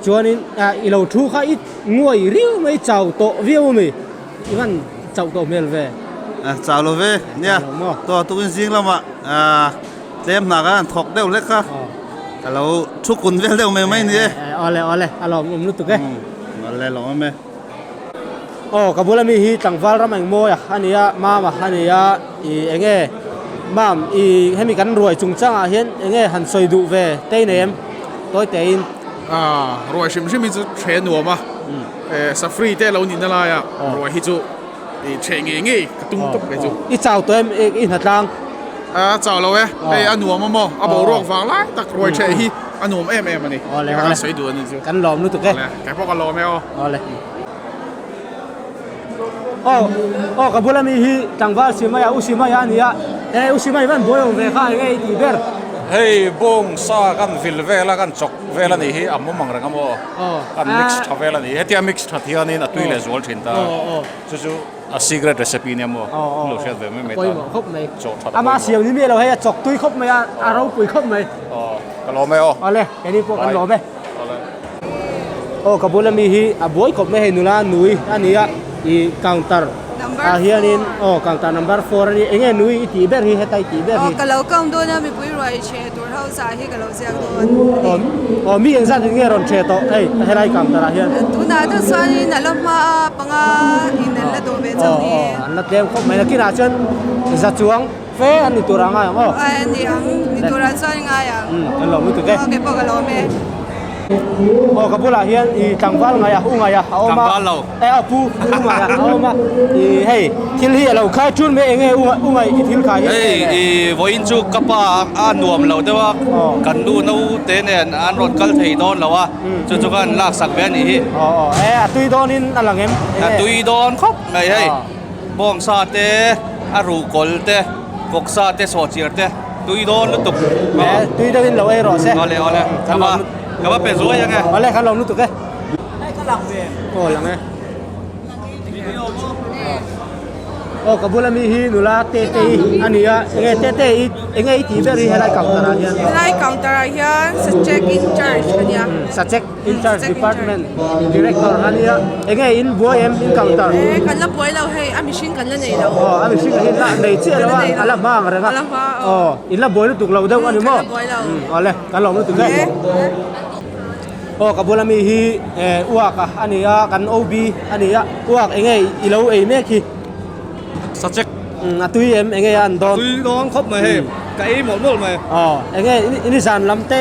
Chuanin i lo thu kha i nguai riau mai chau tawh viau a mi? I van chauh tawh hmel ve. Chau lo ve nia to tukin zing lamah tlem hna khan an thawk deuh hlek a ka lo thu kun vel deuh mai mai ni e. Awle awle a lawmawm lutuk e. Awle lawmawm e. Aw ka bula mi hi tlangval ram eng mawi a a nia mama a nia ih eng nge mam ih hemi kan ruai chungchangah hian eng nge han sawi duh ve tei nei em tawi tein. Ruai hrim hrim hi chu ṭhe nuam a safri te lo nihna laia ruai hi chu I ṭheh ngei ngei ka tum tawp mai chu. I chau tawh em i hnatlang? A chau lo e, hei a nuam a maw, a boruak vang lai tak ruai ṭheh hi a nuam em em a ni. Awle awle. Ka sawi duh a ni chu. Kan lawm lutuk e. Awle, kei pawh ka lawm e aw. Awle. Aw, aw ka bula mi hi tlangval Simaya, U Simaya a ni a, e U Simaya van buai awm ve kha eng nge i tih ber? Hei bawng sa kan vil vel a, kan chawk vel a nih hi a mawm ang reng a maw? Kan mix tha vel a ni. Hetia mix that hianin a tui leh zual thin ta. Chu chu a secret recipe nia maw? Lo hriat ve mai mai ta. Pawimawh khawp mai. Chaw that a Ama siam ni miah lo hei a chawk tui khawp mai a, a ropui khawp mai. Ka lawm e aw. Awle, keini pawh kan lawm e. Aw ka bula mi hi a buai khawp mai hei nula nui a ni a, ih counter ah hianin aw counter number four a ni enge nui i tih ber hi heta i tih ber hi. Aw ka lo count dawn a mipui ruai chhe tur ho zah hi ka lo ziak dawn a ni. Aw mi engzat in nge rawn chhe tawh hei helai counter ah hian. Tunah te chuanin a la hma a panga in an la dawh ve chauh ni. Aw an la tlem khawp mai nakinah chuan za chuang fe an ni tur ah ngai ang aw. Ai an ni ang, ni tur ah chuan ngai ang. Umm kan lawm lutuk e. Aw kei pawh ka lawm e. Aw ka bulah hian i tlangval ngai a, u ngai a a awm a. Tlangval lo. E aw pu, u ngai a a awm a. I hei thil hi a lo khai thun mai eng nge u u ngai i thil khai hi. Hei i vawiin chu ka pa a nuam lo deuh a, kan nu naute nen an rawn kal thei dawn lo a, chu chu khan laksak ve a nih hi. Aw aw e a tui dawnin a lang em? A tui dawn khawp mai hei. Bawngsa te, a ruhkawl te, vawksa te, sawhchiar te, tui dawn lutuk. E, tui deuhin lo ei rawh se. Awle, awle. Ka va, ka va pe zuai ang e. Awle, kan lawm lutuk e. Hei ka lang ve. Aw, lang e. Aw, ka bula mi hi nula Tete i a ni a. Enge Tete i, enge i tih ber hi helai counter ah hian? Helai counter ah hian Sachek in charge ka nia. Sachek. In charge department director a nia enge in buai em in counter. E kan la buai lo hei a mihring kan la nei lo. Aw a mihring hi la nei chiah lo a a la hma ang reng a. A la hma aw. Aw in la buai lutuk lo deuh a ni maw. Kan la buai lo. Awle kan lawm lutuk e. Aw ka bula mi hi uak a a ni a kan OB a ni a uak enge i lo ei mek hi. Sachek. A tui em enge a an dawn. A tui dawn khawp mai hei ka ei mawlh mawlh mai. Aw enge i nizan lam te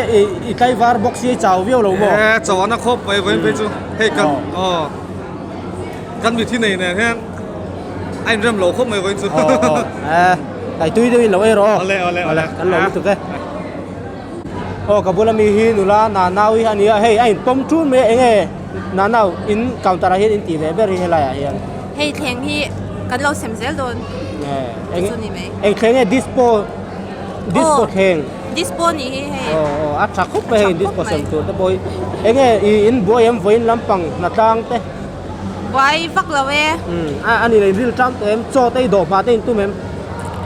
i tlaivar bawk si chau viau lo maw. E chau ana khawp mai vawiin phei chu hei kan aw kan mithi nei nen hian a inrem lo khawp mai vawiin chu. Aw aw e kai tui deuhin lo ei rawh aw. Awle awle awle kan lo lutuk e. Aw ka bula mi hi nula Nanau hi a nia hei a inpawm ṭun mai a enge Nanau in counter ah hian in tih ve ber hi helai ah hian. Hei thleng hi kan lo sem zel dawn chu ni mai. Eng thleng nge dispo dispo thleng. Dispo nih hi hei. Aw aw a tha khawp mai hei dispo sem tur te pawh hi. Enge i in buai em vawiin lampang hnatlang te. Buai vak lo e. A ani leh ril tang tawh em chaw te i dawh hma te in tum em.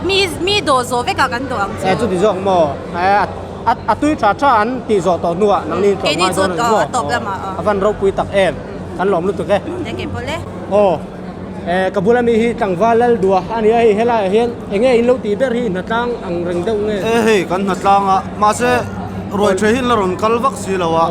Mi mi dawh zawh vekah kan dawh ang chu. E chuti zawk maw a a tui tha tha an tih zawh tawh hnuah nangni in tlawm ngai dawn a ni maw. A tawp lamah aw. A van ropui tak em kan lawm lutuk e. Enge pawh le. Aw e ka bula mi hi tlangval lal dua a ni a hei helaiah hian enge in lo tih ber hi hnatlang ang reng deuh nge. E hei kan hnatlang a mahse ruai tha hi an la rawn kal vak si lo a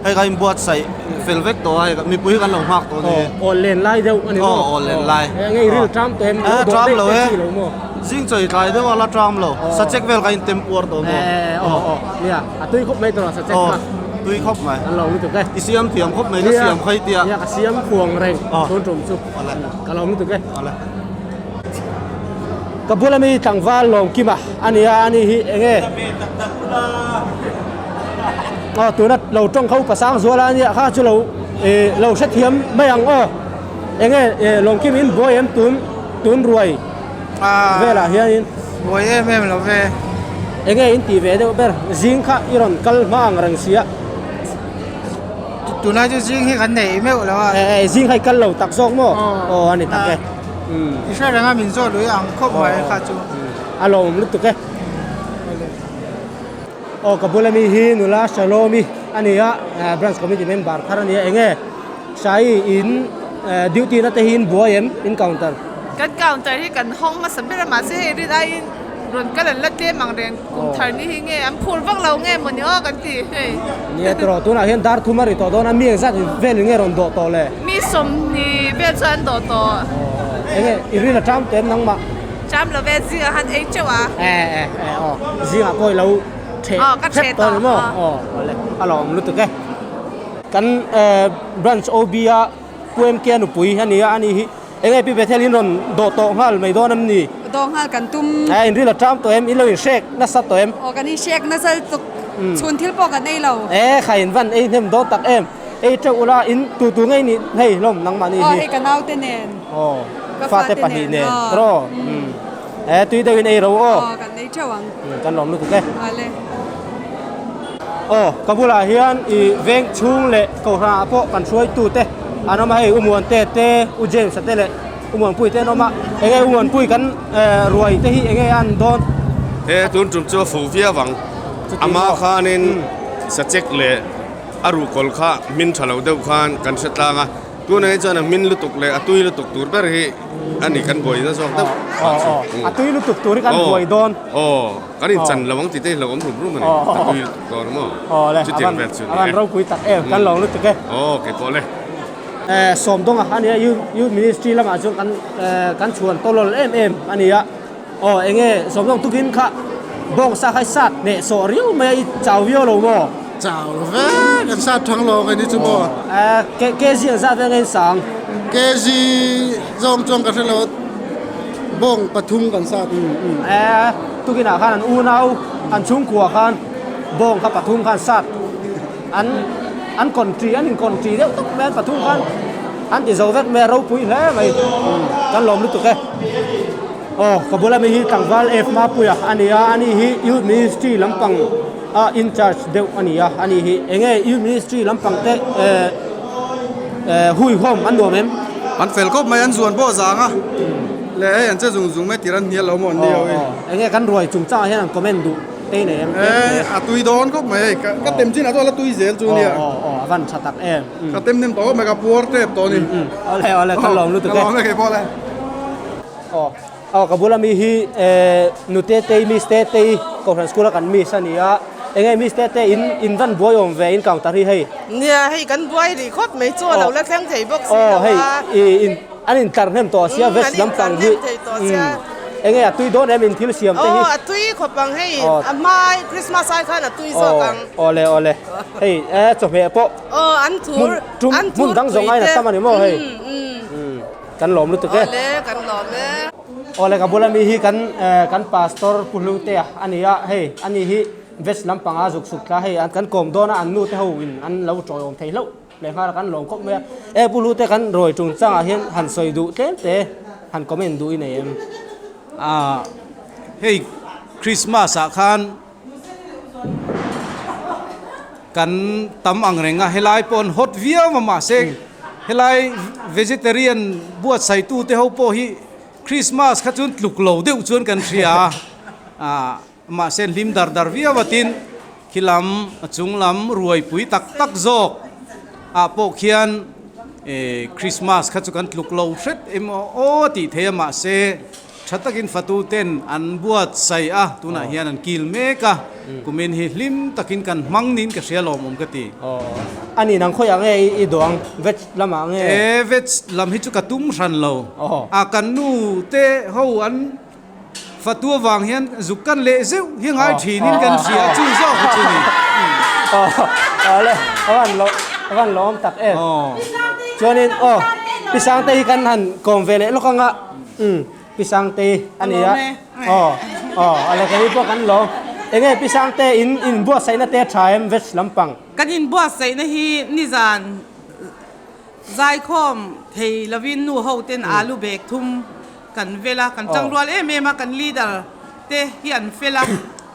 hei ka inbuatsaih fel vek tawh a hei mipui hi kan lo nghak tawh a ni. Aw aw len lai deuh a ni maw. Aw aw len lai. Enge i ril tram tawh em lo dawh daih te chi lo maw. Zing chawi tlai deuh a la tram lo sachek vel ka intem puar tawh maw. Aw aw nia a tui khawp mai tawh sachek kha. Tui khawp mai. An lo lutuk e. I siam thiam khawp mai ka siam khai tia. Nia ka siam khuang reng tun tum chu. Ka lo lutuk e. Ka bula mi tlangval Lawmkima a nia a ni hi enge. Aw tuna lo tawng kho pasang zual a nia kha chu lo lo hrethiam mai ang aw. Enge Lawmkim in buai em tun tun ruai. Velah hianin buai em em lo ve. Enge in tih ve deuh ber zing kha i rawn kal hma ang reng sia. Tunlai chu zing hi kan nei meuh lo a. E zing kha i kal lo tak zawk maw? Aw a ni tak e. I hre reng a min zawh lui ang khawp mai kha chu. A lawmawm lutuk e. Aw ka bula mi hi nula Shalom-i a ni a, branch committee member thar a ni a. Enge Sai in duty na te hi in buai em in counter? Kan counter hi kan hawng hmasa ber a mahse hei rin aiin rawn kal an la tlem ang reng kum thar ni hi nge an phur vak lo nge mawni aw kan ti hei. Nia tiraw tunah hian dar thum a ri tawh dawn a mi engzat velin nge rawn dawh tawh le? Mi sawmhnih vel chuan an dawh tawh. Enge i rin a ṭam teh em nangmah? Ṭam lo ve zingah khan ei ṭeuh a. E e e aw zingah pawh i lo ṭheh hrep tawh a ni maw? Aw awle a lawm lutuk e. Kan branch OB a Pu MK a nupui a ni a, ani hi enge Pi Bethel in rawn dawh tawh nghal mai dawn em ni? Dawh nghal kan tum. A in ril a ṭam tawh em? In lo in hrek nasa tawh em? Aw kan in hrek nasa lutuk, chhun thil pawh kan ei lo. E kha in van ei hnem dawn tak em? Ei teuh ula in tu tu ngei nih hei hlawm nangmah ni hi. Aw hei ka naute nen. Aw fate pahnih nen tiraw? E tui deuhin ei ro aw. Aw kan ei teuh ang. Kan lawm lutuk e. Vale. Aw ka bulah hian i veng chhung leh kohhran ah pawh kan hruaitu te an awm a hei U Muante te U James a te leh U Muanpui te an awm a enge U Muanpui kan ruai te hi enge a an dawn. He tun tum chu a fuh viau ang ama khanin sachek leh a ruhkawl kha hmin tha lo deuh khan kan hre tlang a. Tunah hi chuan a hmin lutuk leh a tui lutuk tur ber hi a ni kan buai na zawk deuh. Aw aw a tui lutuk tur hi kan buai dawn. Aw kan inchan lo ang tih te hi lo awm rum rum a ni a tui lutuk dawn maw? Aw le Chutiang vel chu a ni e. A van ropui tak em kan lo lutuk e. Aw kei pawh le. Sawmdawnga a nia Youth Ministry lamah chuan kan kan chhuan tawlawl em em a ni a. Aw enge sawmdawng tukin kha bawngsa kha i sat hneh sawh riau mai a i chau viau lo maw? Chau lo ve, kan sat thang lo ang ini chu maw? Aw kg ang zat veng a in sang? Kg zawng chuan ka hre lo, bawng pathum kan sat. Tukinah khan an unau an chhungkua khan bawng kha pathum khan sat an an country an in country deuh tawp mai an pathum khan an ti zo vek mai a ropui hle mai kan lawm lutuk e. Aw ka bula mi hi tlangval F Mapuia a ni a, ani hi Youth Ministry lampang a in charge deuh a ni a, ani hi enge Youth Ministry lampang te eh eh huihawm an nuam em? An fel khawp mai, an zuan pawh zang a, leh hei an che zung zung mai tir an hnial lo maw an ni ho hi. Aw enge kan ruai chungchangah hian an comment duh te nei em? Eh a tui dawn khawp mai hei, ka tem chin ah chuan a la tui zel chu nia. Aw aw a van tha tak em. Ka tem nem tawh khawp mai, ka puar tep tawh a ni. Awle awle ka lawm lutuk e. Ka lawm e keipawh le. Aw aw ka bula mi hi eh nute tei miss te tei kohhran school a kan miss a ni a enge miss te te in in van buai awm ve in counter hi hei. Nia hei kan buai rih khawp mai chu a lo la thleng thei bawk si lo a. Aw hei i in an in tlar hnem tawh sia veg lampang hi enge a tui dawn em in thil siam te hi. Aw a tui khawp ang hei a hmai Christmas ai khan a tui zawk ang. Aw awle awle hei eh chawhmeh pawh aw an thur an thur hmun dang zawng aiin a tam a ni maw hei. Kan lawm lutuk e. Awle kan lawm e. Awle ka bula mi hi kan kan pastor Pu Hlutea a ni a, hei ani hi veg lampanga zuk suk tla hei kan kawm dawn a an nu te ho in an lo tawiawm thei hlauh leh nghal a kan lawm khawp mai a. E Pu Hlute kan rawi chungchangah hian han sawi duh tlem te han comment duh i nei em? Ah hei Christmas ah khan Kan tam ang reng a, helai pawh an hot viau a mahse helai vegetarian buatsaihtu te ho pawh hi Christmas kha chuan tluk lo deuh chuan kan hria a, mahse hlim dar dar viau a tin khi lam a chung lam ruaipui tak tak zawk ah pawh khian Christmas kha chu kan tluk lo hret em aw tih thei a mahse Tha takin fatuten an buatsaih a, tunah hian an kil mek a, kumin hi hlim takin kan hmang niin ka hria lawmawm ka ti. A ni nang khawiah nge i duang? Veg lamah nge? E, veg lam hi chu ka tum hran lo. A, kan nu te ho an fatu avang hian zuk kan leh zeuh hi ngai thinin kan hria chu zawk hi chu ni. Awle, a van lo, a van lawm tak em. Chuanin aw, Pi Sangte hi kan han kawm ve leh lawk anga. Umm Pi Sangte a ni a. Aw aw a lehkha hi pawh kan lawm. Enge Pi Sangte in in buatsaihna te a tha em veg lampang? Kan in buatsaihna hi nizan zaikhawm thei lovin nu ho ten alu bag thum kan vel a, kan tangrual em em a, kan leader te hi an fel a,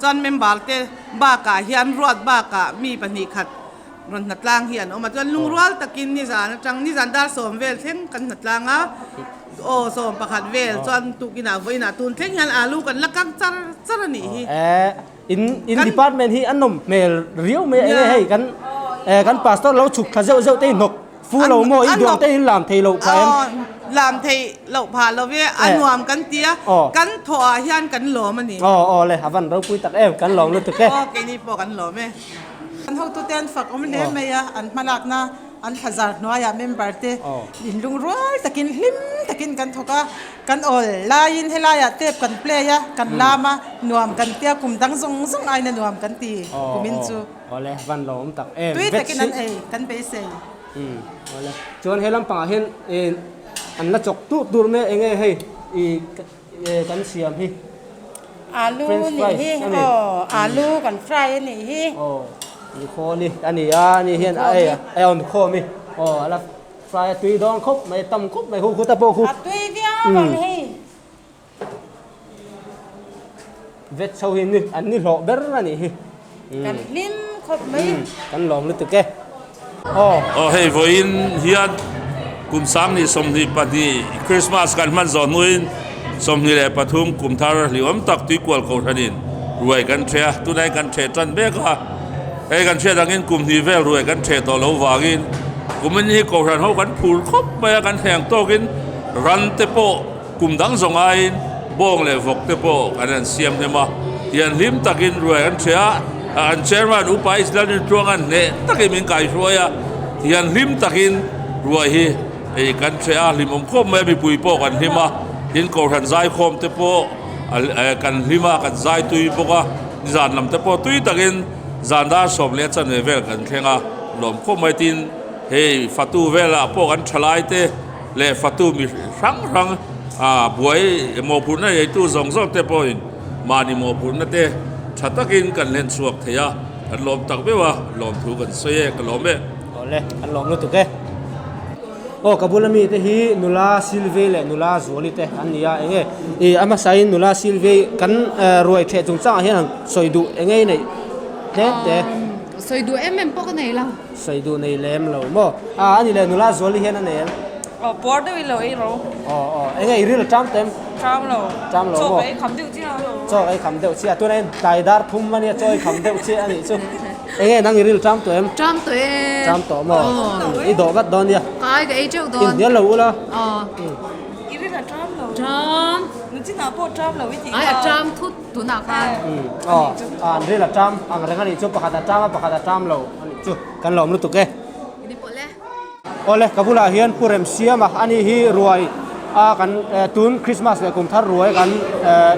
chuan member te bakah hian ruat bakah mi pahnih khat rawn hnatlang hi an awm a, chuan lungrual takin nizan atang nizan dar sawm vel thleng kan hnatlang a, aw 11 vel chuan tukinah vawiinah tun thleng hian alu kan la kang char char a nih hi. Eh in in department hi an nawm hmel riau mai a, enge hei kan eh kan pastor lo chhuk thla zeuh zeuh te hi hnawk fu lo maw i duang te hi lam thei loh phah em? Lam theih loh phah lo e, a nuam kan ti a, kan thawh ah hian kan lawm a ni. Aw aw le, a van ropui tak em, kan lawm lutuk e. Aw keini pawh kan lawm e. An hotute an fak awm hle mai a, an hmalakna an thlazar hnuaiah member te inlungrual takin hlim takin kan thawk a, kan awl laiin helaiah tap kan play a, kan lam a, nuam kan tia kum dang zawng zawng aiin a nuam kan ti kumin chu. Aw le, van lawm tak em. Tui takin an ei, kan beisei. Umm awle chuan he lampangah hian ih an la chawk tur tur mai a enge hei ih kan siam hi Alu nih hi aw alu kan fry a nih hi aw nikhaw ni a ni a ani hian a ei a awn khawm hi aw a la fry a tui dawn khawp mai tam khawp mai hu khuta pawh khu a tui viau ang hei. Vet chho hi ni an ni hlawh ber a nih hi. Kan hlim khawp mai. Kan lawm lutuk e. Aw. Aw hei vawiin hian kum 2022 Christmas kan hman zawh hnuin 23 kum thar hliawm tak tuikual kohhranin ruai kan ṭheh a, tunah hian kan ṭheh ṭan mek a, hei kan hriat angin kum hnih vel ruai kan ṭheh tawh loh vangin kumin hi kohhran ho kan phur khawp mai a, kan hleng tawkin ran te pawh Kum dang zawng aiin bawng leh vawk te pawh kan han siam hnem a, tian hlim takin ruai an ṭheh a, an chairman Upa Islam Rinṭuanga'n hneh takin min kaihruai a, tian hlim takin ruai hi ei kan ṭheh a, hlimawm khawp mai a, mipui pawh kan hlim a, tin Kohhran zaikhawm te pawh kan hlim a, kan zai tui bawk a, nizan lam te pawh tui takin zan dar 10 leh chanve vel kan thleng a, lawm khawp mai tin hei fatu velah pawh kan ṭhalai te. Leh fatu mi hrang hrang a buai mawhphurhna eitu zawng zawng te pawhin mahni mawhphurhna te tha takin kan hlen chhuak thei a, kan lawm tak meuh a, lawmthu kan sawi e, ka lawm e. Awle, kan lawm lutuk e. Aw, ka bula mite hi nula Sylvie leh nula Zuali te an ni a, enge i a hmasain nula Sylvie kan ruai theh chungchangah hian han sawi duh enge i neih tlem te? Sawi duh em em pawh ka nei lo. Sawi duh nei lem lo maw? A ani le nula Zuali hian a nei em? Aw puar deuh i lo ei ro. Aw aw enge i ril ṭam tem? Ṭam lo. Ṭam lo maw? Chaw ka ei kham deuh chiah lo. Chaw ka ei kham deuh chiah tunah hian tlai dar thum a nia chaw ei kham deuh chiah a nih chu. Enge nang i ril ṭam tawh em? Ṭam tawh e. Ṭam tawh maw? Aw. I dawh vat dawn nia. Ka ai ka ei teuh dawn. Inhnial lo ula. Aw. I ril a ṭam lo. Ṭam. Nuchinah pawh ṭam lo i tih kha. Ai a ṭam thut. Tunah khan. Aw, an ril a ṭam ang reng a nih chu, pakhat a ṭam a, pakhat a ṭam lo a nih chu, kan lawm lutuk e. Aw le, ka bulah hian Pu Remsiama a nih hi ruai a kan tun Christmas leh kum thar ruai kan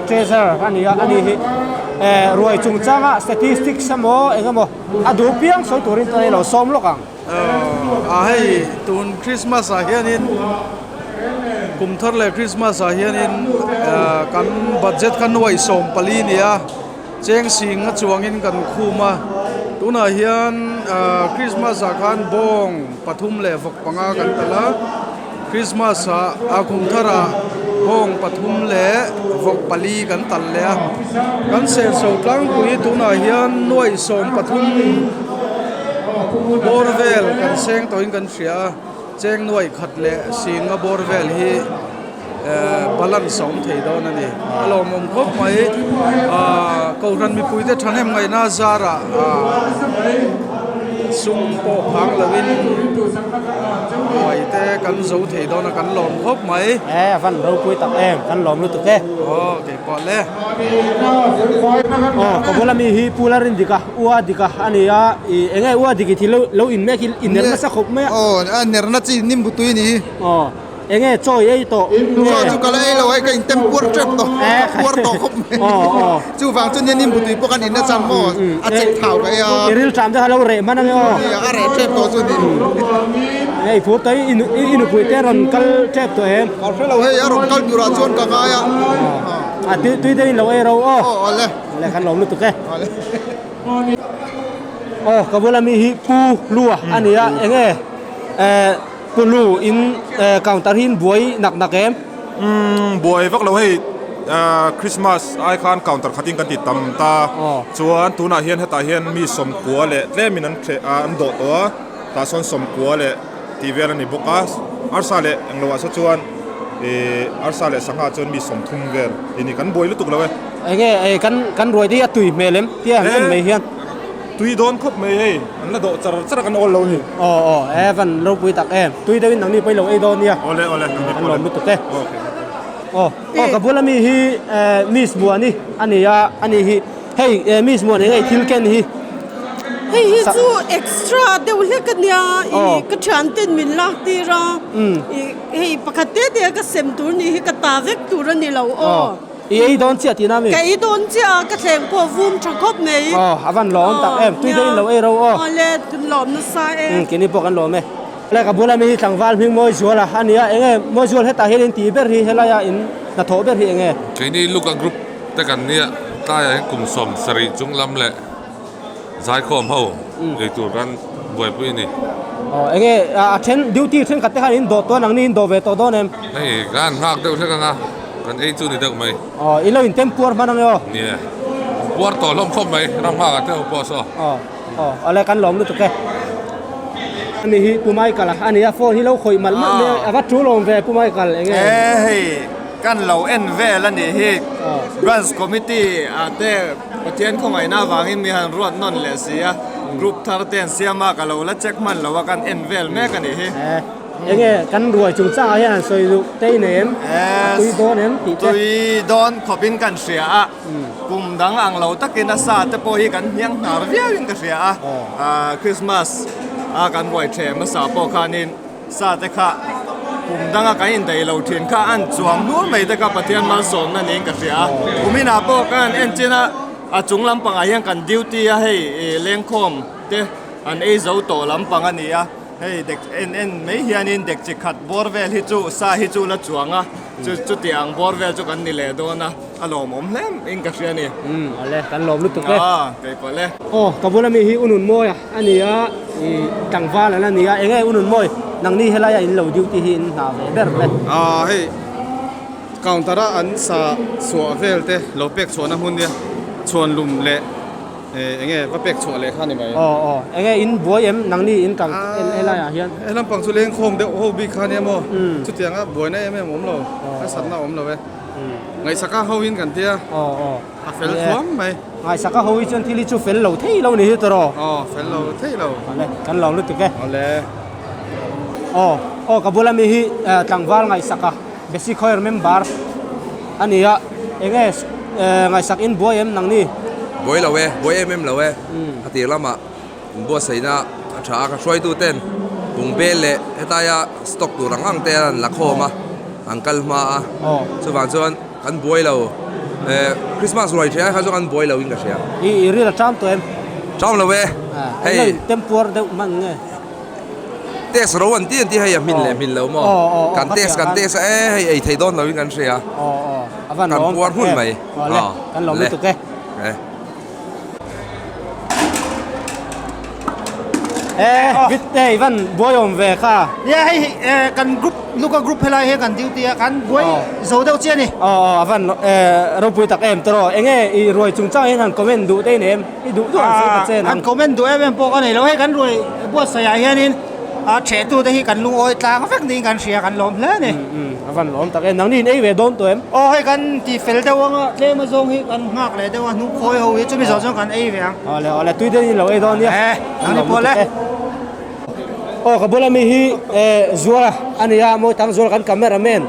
treasurer a ni a, a nih hi ruai chungchanga statistics emaw eng emaw a duh piang sawi turin chuan hei lo sawm lawk ang. A hei tun Christmas ah hianin kum thar leh Christmas ah hianin kan budget kha nuai 14 ni a cheng sing a chuangin kan khum a tunah hian Christmas ah khan bawng pathum leh vawk panga kan talh a Christmas ah a kum thar ah bawng pathum leh vawk pali kan talh leh a kan senso tlangpui tunah hian nuai 13 bawr vel kan seng tawhin kan hria a cheng nuai khat leh singa bawr vel hi eh balance a awm thei dawn a ni a lawmawm khawp mai ah kohhran mipuite thahnem ngaihna zarah ah sum pawh phang loin ruai te kan zo thei dawn a kan lawm khawp mai. Eh a van ropui tak em kan lawm lutuk e. Aw keipawh le. Aw ka bula mi hi Pu Lalrindika Ua dika a ni a ih eng nge Ua dik i thil lo in mek hi i ner nasa khawp mai a. Aw a nerna chi nimbu tui a ni hi. Aw. Eng nge chaw i ei tawh? Chaw chu ka la ei lo a, ka intem puar tep tawh, ka puar tawh khawp mai. Chuvang chu nia nimbu tui pawh kan in nachang maw, a chek thau ka ei a. I ril ṭam te kha lo reh hman ange aw. Nia, a reh tep tawh chu ni. Hei fur tawh i i nupui te rawn kal tep tawh em? Ka hre lo hei, a rawn kal turah chuan ka ngai a. A tui tui deuhin lo ei ro aw. Aw awle. Awle kan lawm lutuk e. Aw ka bula mi hi Pu Lua a ni a, eng nge eh. Pu Lu in counter hi in buai nak nak em? Umm buai vak lo hei Christmas ai khan counter khat in kan ti tam ta chuan tunah hian hetah hian mi sawmkua leh tlem in an thleh an dawh tawh a tah sawn sawmkua leh tih vel a ni bawk a arsa leh englo ah saw chuan ih arsa leh sangha chuan mi 30 vel tih ni kan buai lutuk lo e. Enge kan kan ruai te hi a tui hmel em tia han en mai hian. Tui dawn khawp mai hei, an la dawh char char a kan awl lo ni. Aw aw, e van ropui tak em. Tui deuhin nangni pawh i lo ei dawn nia. Awle awle, nangni pawh. An lawm lutuk e. Aw, aw ka bula mi hi Miss Muani a ni a, a ni hi. Hei Miss Muani ngei thil ken hi. Hei hi chu extra deuh hlek a nia, i ka thian ten min lak tir a, i hei pakhat te te a ka sem tur ni hi ka ta vek tur a ni lo aw. I ei dawn chiah tihna mi? Ka ei dawn chiah a, ka thleng pawh vum tha khawp mai. Aw, a van lawm tak em, tui deuhin lo ei ro aw. Aw le, kan lawm nasa e. Umm, keini pawh kan lawm e. Le ka bula mi hi tlangval hming mawi zual a, a nia, enge mawi zual hetah hian in tih ber hi helaiah in hnathawh ber hi enge? Keini Luka group te kan nia, tlaiah hian kum 70 chung lam leh zaikhawm ho ei tur kan buaipui a ni. Aw, enge a then duty thenkhat te khan in dawh tawh a, nangni in dawh ve tawh dawn em? Hei kan nghak deuh hlek anga, kan ei chu ni deuh mai. Aw, i lo in tem puar hman ange aw? Nia, puar tawh hlawm khawp mai, ram nghakah te ho pawh saw. Aw. Aw awle kan lawm lutuk e. Ani hi Pu Michael a ani a phone hi lo khawih malh malh mai a a va tul awm ve Pu Michael enge. E hei kan lo en vel a nih hi Branch Committee ah te Pathian khawngaihna avangin mi han ruat nawn leh si a group thar te an siam a ka lo la check hman lo a kan en vel mek a nih hi. Enge kan ruai chungchang ah hian han sawi duh tei nei em? A tui dawn em tih te. Tui dawn khawpin kan hria a. Kum dang ang lo takin a sa te pawh hi kan hniang hnar viau in ka hria a, Christmas a kan ruai ṭhe hmasa pawh khanin sa te kha kum danga kan indaih lo ṭhin kha an chuang hnur mai te kha Pathian malsawmna niin ka hria a, kuminah pawh kan en chin a, a chung lampangah hian kan duty a hei lengkhawm te an ei zo tawh lampang a ni a. Hei dek en en mai hianin dek chi khat bawr vel hi chu sa hi chu la chuang a, chu chuti ang bawr vel chu kan ni leh dawn a, a lawmawm hle in ka hria a ni. Umm awle kan lawm lutuk e. Aw kei pawh le. Aw ka bula mi hi Unun Mawi a a ni a, i tlangval an a ni a, enge Unun Mawi nangni helai a in lo duty hi in hna ve ber le. Aw hei counter a an sa chhuah vel te lo pek chhuahna hmun nia chhuan lum leh. Enge va pek chhuah leh kha ni mai. Aw aw enge in buai em nangni in kal helai ah hian. He lampang chu lengkhawm deuh ho bik kha nia maw chutianga buaina em em awm lo harsatna awm lo e. Ngaihsaka ho in kan tia a fel thluam mai. Ngaihsaka ho hi chuan thil hi chu fel lo thei lo ni hi tawh rawh. Aw fel lo thei lo. Awle kan lawm lutuk e. Awle. Aw aw ka bula mi hi tlangval ngaihsaka basic choir member a ni a enge Ngaihsak in buai em nangni? Buai lo e, buai em em lo e. A tir lamah inbuatsaihna a tha a, ka hruaitu ten bungbel leh hetaia stock tur ang ang te an la khawm a, an kal hma a, chuvang chuan kan buai lo. Christmas ruai ṭheh ai kha chuan kan buai lo in ka hria. I ril a ṭam tawh em? Ṭam lo e, hei. Tempuar deuh hman nge? Test ro an ti an ti hei a hmin leh hmin lo maw? Kan test kan test a e hei ei thei dawn lo in kan hria. Kan puar hun mai. Kan lawm lutuk e. E Vitte i van buai awm ve kha. Nia hei kan group Luka group helai hi kan duty a kan buai zo deuh chiah a ni. Aw aw a van ropui tak em tawh rawh. Enge i ruai chungchang hian han comment duh te i nei em? I duh duh ang sawi ta che nang. Han comment duh em em pawh ka nei lo. Hei kan ruai buatsaih ah hianin a thehtu te hi kan lungawi tlang vek niin kan hria kan lawm hle a ni. A van lawm tak e. Nangni in ei ve dawn tawh em? Aw hei kan ti fel deuh anga tlem azawng hi kan nghak leh deuh a hnukhawi ho hi chumi zawh chuan kan ei ve ang. Awle awle tui deuhin lo ei dawn nia. E nangni pawh le. Aw ka bula mi hi Zuala a ni a Mawitang Zuala kan camera man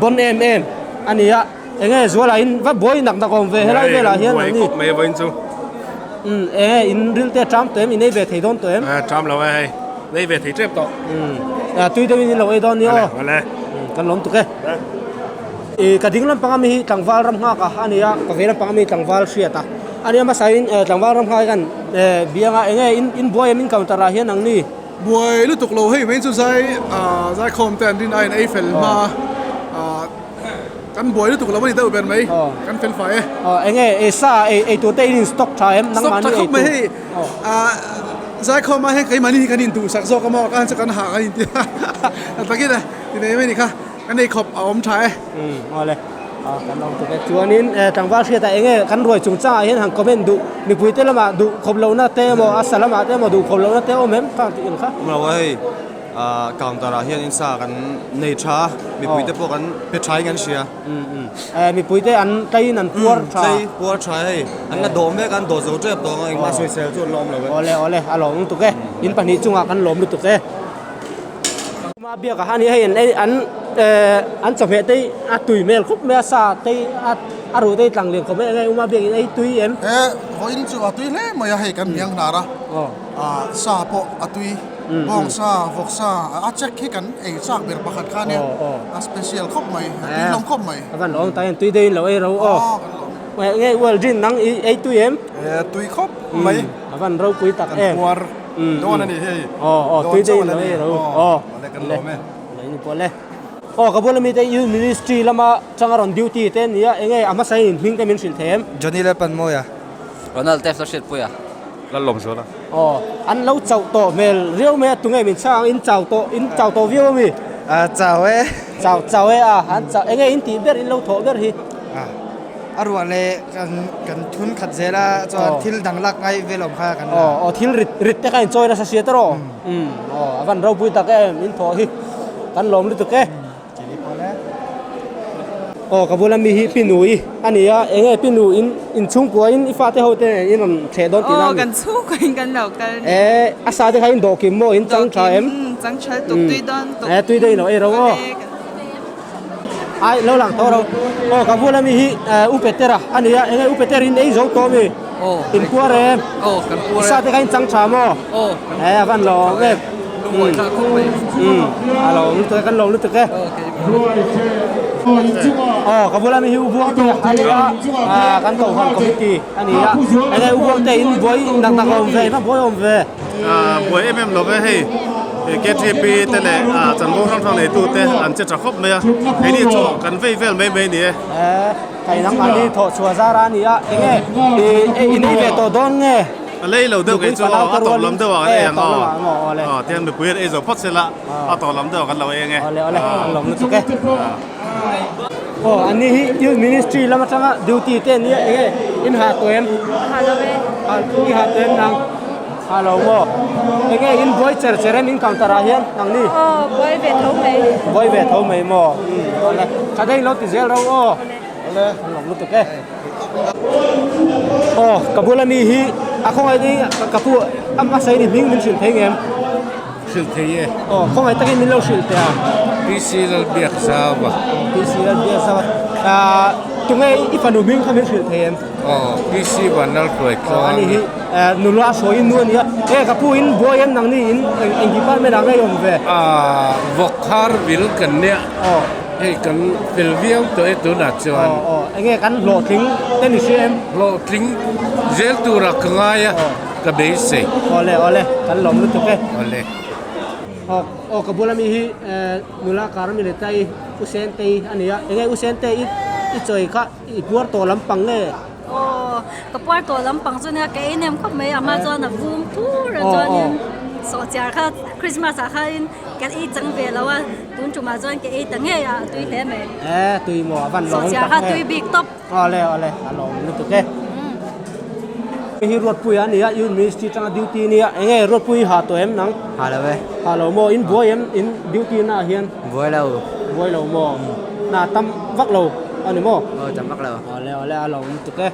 bon em em a ni a. Enge Zuala in va buai nak nak awm ve helai velah hian an ni. Buai khawp mai vawiin chu. Umm enge in ril te a ṭam tawh em? In ei ve thei dawn tawh em? A ṭam lo e hei, in ei ve thei ṭep tawh. Umm tui deuhin in lo ei dawn ni aw. Awle awle. Kan lawm tuk e. I ka ding lampang ami hi tlangval ram nghak a a ni a, ka vei lampang ami tlangval hriat a a nia hmasain tlangval ram nghak hi kan biang a enge in in buai em in counter ah hian ang ni. Buai lutuk lo hei mai chu zai zaikhawm te an rin aiin ei fel hma a. Kan buai lutuk lo a ni deuh ber mai, kan fel fai e. Aw enge ei sa ei ei tur te in in stock tha em nangmah ni ei tur. Stock tha khawp mai hei Zaikhawm ah hian keimahni hi kan in duhsak zawk a maw ka han chu kan hah kan in ti a takin a ti nei mai ni kha kan ei khawp a awm tha e. Umm awle kan awm tuk e chuanin tlangval hriatah enge kan ruai chungchangah hian han comment duh mipui te lamah duh khawp lohna te emaw a sa lamah te emaw duh khawp lohna te a awm em khang tih ang kha. Awm lo a hei. Counter ah hianin sa kan nei tha a, mipui te pawh kan pe thain kan hria. Mipui te an tlaiin an puar tha. Tlai puar tha hei, an la dawh mek a, an dawh zo tep tawh ang a, engmah sawisel chu an la awm lo e. Awle awle, a lawm lutuk e, in pahnih chungah kan lawm lutuk e. Kuma biak ah hian hei an ei an an chawhmeh te hi a tui hmel khawp mai a, sa te hi a a ruh te hi tlang lian khawp mai eng nge Uma biak in ei tui em? E vawiin chu a tui hle mai a, hei kan hniang hnar a, sa pawh a tui. Bawng sa, vawk sa, a check hi kan ei chak ber pakhat kha nia, a special khawp mai, a tui hlawm khawp mai. A van lawm ta hian tui deuhin lo ei ro aw. Nge Ualdrin nang i ei tui em? E tui khawp mai. A van ropui tak em. Kan puar dawn a ni hei. Aw aw tui deuhin lo ei ro aw. Awle kan lawm e. Lo in pawh le. Aw ka bula mite Youth Ministry lama changa rawn duty te ania enge a hmasa in hming te min hrilh thei em? Johnny Lalpanmawia. Ronald Tef Lalhriatpuia. Lalawmzuala. Aw, an lo chauh tawh hmel riau mai a, tunge min chhang ang, in chau tawh, in chau tawh viau ami? A chau e. Chau, chau e a, an chau, enge in tih ber, in lo thawh ber hi? A, a ruah leh kan kan thun khat zel a, chuan thil dang lak ngai vel awm kha kan la. Aw, aw, thil rit, rit te kha in chawi nasa sia tawh rawh. Umm, aw, a van ropui tak em, in thawh hi kan lawm lutuk e. Aw ka bula mi hi Pinui a ni a, enge Pinu in inchhungkua in i fate ho te nen in rawn thleh dawn tih na a ni. Aw kan chhungkua in kan lo kal ni. E a sa te kha in dawh kim maw in chang tha em? Chang tha lutuk tui dawn tuk. E tui dawn in lo ei ro aw. Ai lo lang tawh ro. Aw ka bula mi hi U Petera a ni a, enge U Peter in ei zo tawh mi? Aw. In puar em? Aw kan puar e. I sa te kha in chang tha maw? Aw. E a van lawm em. Lungawi thlak khawp mai. Umm a lawm lutuk e kan lawm lutuk e. Aw ka bula mi hi U Buangte a ni a, kan Kohhran committee a ni a. Enge U Buangte in buai nak nak a awm ve, ina buai a awm ve. Buai em em lo ve hei KTP te leh chanvo hrang hrang neitu te an che tha khawp mai a, keini chu kan vei vel mai mai a ni e. Kai nangmahni thawh chhuah zar a ni a, enge i nei ve tawh dawn nge? A lei lo deuh kei chu aw, a tawp lam deuh ah kan ei ang aw. Aw, tihian mipui an ei zo phawt sela, a tawp lam deuh ah kan lo ei ang e. Awle awle, an lawm lutuk e. Aw, an ni hi Youth Ministry lam atanga duty te an nia, enge in hah tawh em? Hah lo e. Hah, i hah tawh em nang? Hah lo maw? Enge in buai cher cher em in counter ah hian nang ni? Aw, buai ve tho mai. Buai ve tho mai maw? Umm, awle. Tha daih lo ti zel ro aw. Awle, an lawm lutuk e. Aw, ka bula mi hi a khawngaih ding ka pu a hmasa in i hming min hrilh thei ngem? Hrilh thei e. Aw, khawngaih takin min lo hrilh teh a. PC Lalbiakzauva. PC Lalbiakzauva. Ah, tunge i fanu hming kha min hrilh thei em? Aw, PC Vanlalhruaitluang. Aw, ani hi nula a sawi in nu a ni a. E, ka pu in buai em nangni in eng department ah ngei awm ve? Ah, vawkhar vil kan nia. Aw. Hei kan fel viau tawh e tunah chuan. Aw aw, enge kan hlawhtling te ni hria em? Hlawhtling zel turah ka ngai a, ka beisei. Awle awle, kan lawm lutuk e. Awle. Aw aw ka bula mi hi nula Carmelita-i U Sentei a ni a, enge U Sentei i i chawi kha i puar tawh lampang nge? Aw, ka puar tawh lampang chu nia ka ei nem khawp mai, a hma chuan a vum thur a chuanin sawhchiar kha Christmas ah khanin ka ei chang ve lo a, tun tumah chuan ka ei ta ngei a, a tui hle mai. E, tui maw a van lawm tak e. Sawhchiar kha tui bik tawp. Awle awle, a lawm lutuk e. Hei hi Ruatpuia a ni a, Youth Ministry atanga duty a nia, enge Ruatpui i ha tawh em nang? Ha lo e. Ha lo maw, in buai em in duty na ah hian? Buai lo. Buai lo maw, hna tam vak lo. A ni maw? Aw tam vak lo. Awle awle a lo lutuk e.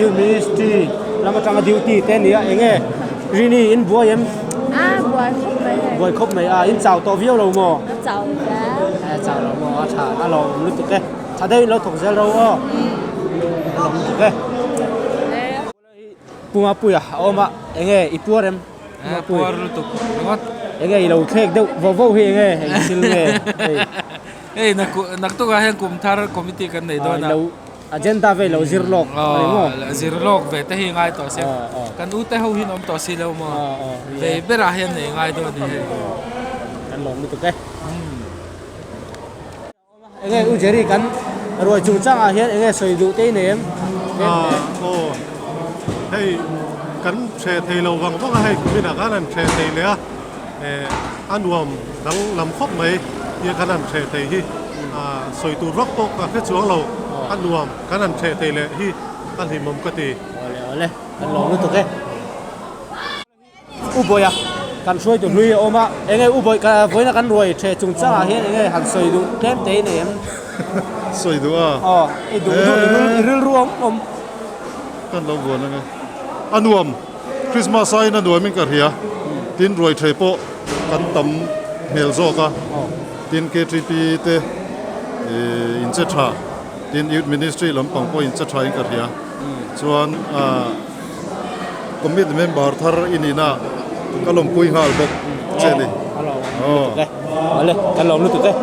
Youth Ministry lam atanga duty te ania enge Rini in buai em? A buai khawp mai hei. Buai khawp mai a in chau tawh viau lo maw? A chau ve. A chau lo maw a tha a lo lutuk e. Tha deuhin lo thawk zel ro aw. A lo lutuk e. Pu Mapuia a awm a, enge i puar em? A puar lutuk ringawt. Enge i lo thlek deuh vo vo hi enge eng thil nge hei? Hei naktuk ah hian kum thar committee kan nei dawn a. Lo agenda ve lo zir lawk a ni maw? Zir lawk ve te hi ngai tawh se. Kan u te ho hi an awm tawh si lo maw? Vei berah hian nei ngai dawn a ni hei. Kan lawm lutuk e. Enge U Jerry kan ruai chungchang ah hian enge sawi duh te i nei em? Aw hei kan hre thei lo vang vang a hei kumin ah khan an hre thei leh a eh a nuam dang lam khawp mai tia kan han hre thei hi sawi tur vak pawh ka hre chuang lo a nuam kan han hre thei leh hi a hlimawm ka ti. Awle awle kan lawm lutuk e. U Bawia Kan hruaitu hlui a awm a, enge u bawih ka vawiina kan ruai the chung changah hian enge han sawi duh tlem te i nei em? Sawi duh a. Aw, i duh duh i ril i rilru awm awm. Kan lo vuan ange. A nuam, Christmas aiin a nuamin ka hria. Tin ruai the pawh kan tam hmel zawk a. Tin KTP te in che tha, tin Youth Ministry lampang pawh in che tha in ka hria. Chuan Committee member thar i nihna ka lawmpui nghal bawk che ni. Awle, ka lawm lutuk e.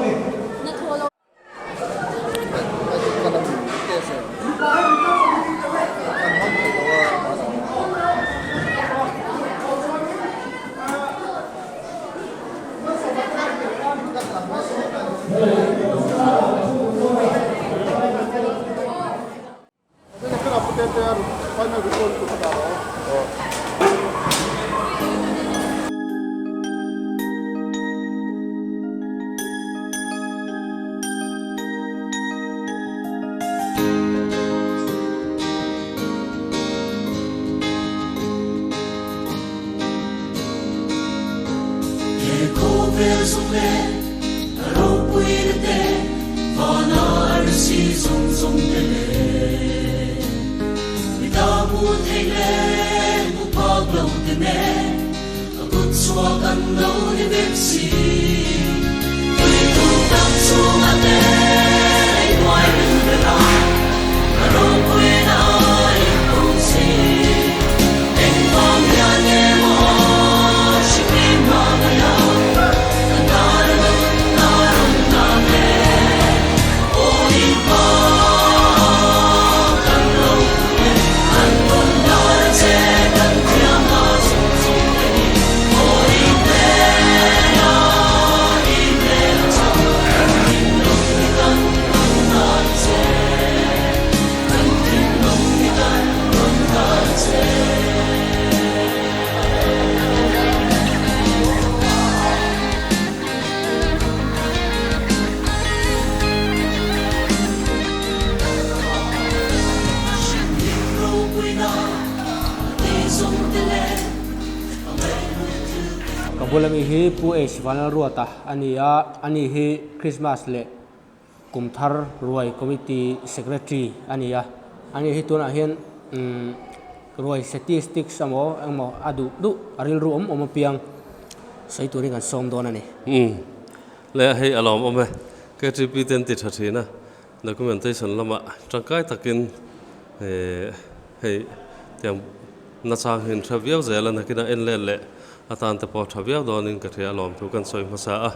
Ka bula mi hi Pu H Vanlalruata a ni a, ani hi Christmas leh Kum thar ruai committee secretary a ni a, ani hi tunah hian umm ruai statistics emaw engmaw a duh duh a rilru awm awm apiang sawi turin kan sawm dawn a ni. Umm le hei a lawm awm e, KTP te an ti tha thin a, documentation lamah tangkai takin eh hei tiang nachang hi an hre viau zel a, nakinah en let leh atan te pawh tha viau dawnin ka hria a lawm thu kan sawi hmasa a.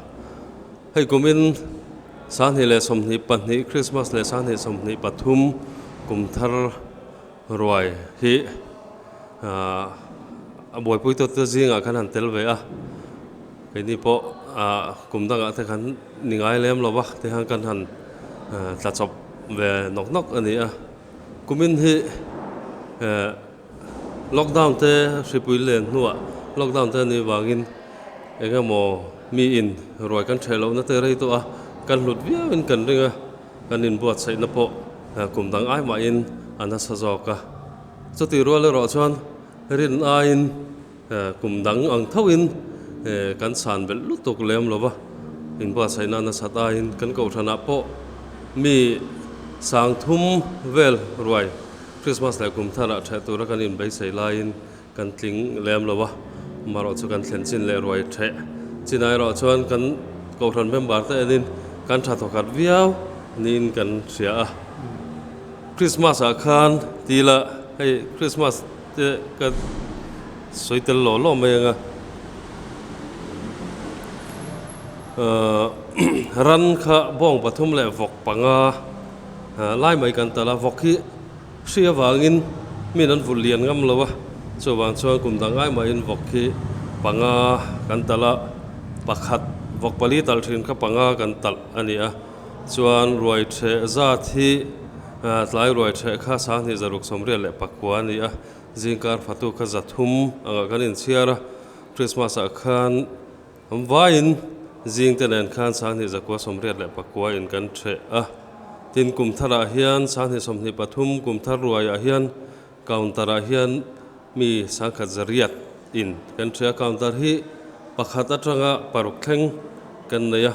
Hei kumin 2022 Christmas leh 2023 kum thar ruai hi a buaipui tawt te zingah khan han tel ve a, keini pawh kum dangah te khan ni ngai lem lo va ti khan kan han tla chawp ve nawk nawk a ni a. Kumin hi Lockdown te hripui len hnuah lockdown te a nih vangin eng emaw miin ruai kan ṭheh lohna te rei tawh a, kan hlut viauin kan ring a, kan inbuatsaihna pawh kum dang ai mahin a nasa zawk a. Chutih rual erawh chuan rin aiin kum dang ang thoin kan san belh lutuk lem lo va, inbuatsaihna a nasat aiin kan kohhranah pawh mi sangthum vel ruai Christmas leh kum tharah ṭheh tura kan inbeisei laiin kan tling lem lo a, amaherawh chu kan thlen chin leh ruai ṭheh chinah erawh chuan kan kohhran member te enin kan ṭha thawkhat viau niin kan hria a. Christmas ah khan ti ila hei Christmas te ka sawi tel law law mai ang a, ran kha bawng pathum leh vawk panga Lai mai kan tal a, vawk hi hri avangin min an vulh lian ngam lo a, chuvang chuan kum dang ngai mahin vawk hi panga kan tal a, pakhat vawk pali talh thin kha panga kan talh a ni a, chuan ruai theh zat hi tlai ruai theh kha sanghnih zaruk sawmriat leh pakua a ni a, zingkar fatu kha zathum angah kan inchhiar a, Christmas ah khan An vaiin zing te nen khan 20 194 in kan ṭheh a. Tin, kum tharah hian 2023 kum thar ruaiah hian counter ah hian mi 10 riat in kan ṭheh a. Counter hi Pakhat atanga paruk thleng kan nei a,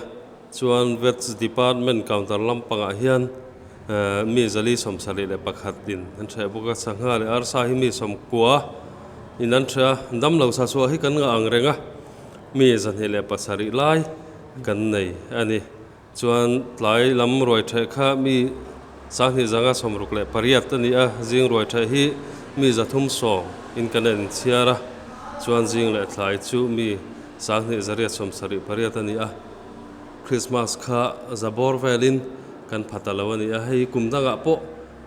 chuan Veg Department counter lampangah hian mi zali 71 in an hreh bawk a, sangha leh arsa hi mi 90 in an hreh a, damlo sa chhuah hi kan ngah ang reng a, mi 207 lai kan nei a ni. Chuan tlai lam ruai ṭheh kha mi 2568 a ni a, zing ruai ṭheh hi mi 310 in kan en chhiar a, chuan zing leh tlai chu mi 2878 a ni a, Krismas kha za bawr velin kan pha ta lo a ni a, hei kum dangah pawh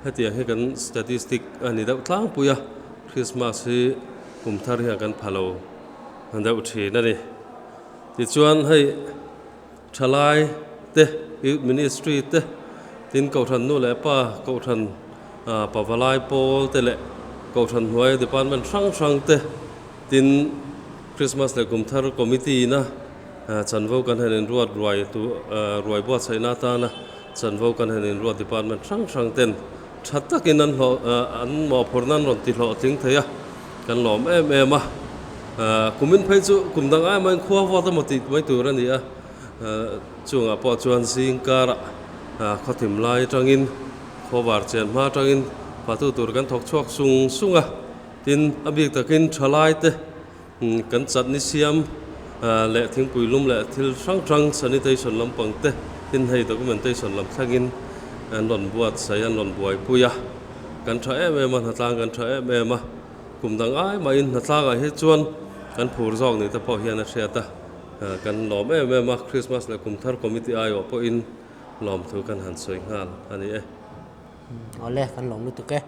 hetiang hi kan statistic a ni deuh tlangpui a, Krismas hi kum thar hian kan pha lo deuh ṭhin a ni. Tichuan hei. Thalai te, Youth Ministry te, tin Kohhran nu leh pa, Kohhran Pavalai pawl te leh Kohhran hnuai Department hrang hrang te, tin Christmas leh Kumthar Committee ina chanvo kan han inruat ruai tu ruai buatsaihna atana chanvo kan han inruat Department hrang hrang ten tha takin an hlawh an mawhphurhna an rawn ti hlawhtling thei a, kan lawm em em a. Kumin phei chu kum dang ai maiin khua vawt emaw tih mai tur a ni a, chungah pawh chuan zing karah khawthim lai atangin khawvar chen hma atangin fatu tur kan thawk chhuak sung sung a, tin a bik takin thalai te kan chatni siam leh thingpui lum leh thil hrang hrang sanitation lampang te tin hei documentation lam thlengin an rawn buatsaih an rawn buaipui a, kan tha em em a hnatlang kan tha em em a. Kum dang ai mahin hnatlangah hi chuan kan phur zawk ni te pawh hian a hriat a, kan lawm em em a, Christmas leh kum thar committee aiawh pawhin lawmthu kan han sawi nghal a ni e. Awle, kan lawm lutuk e.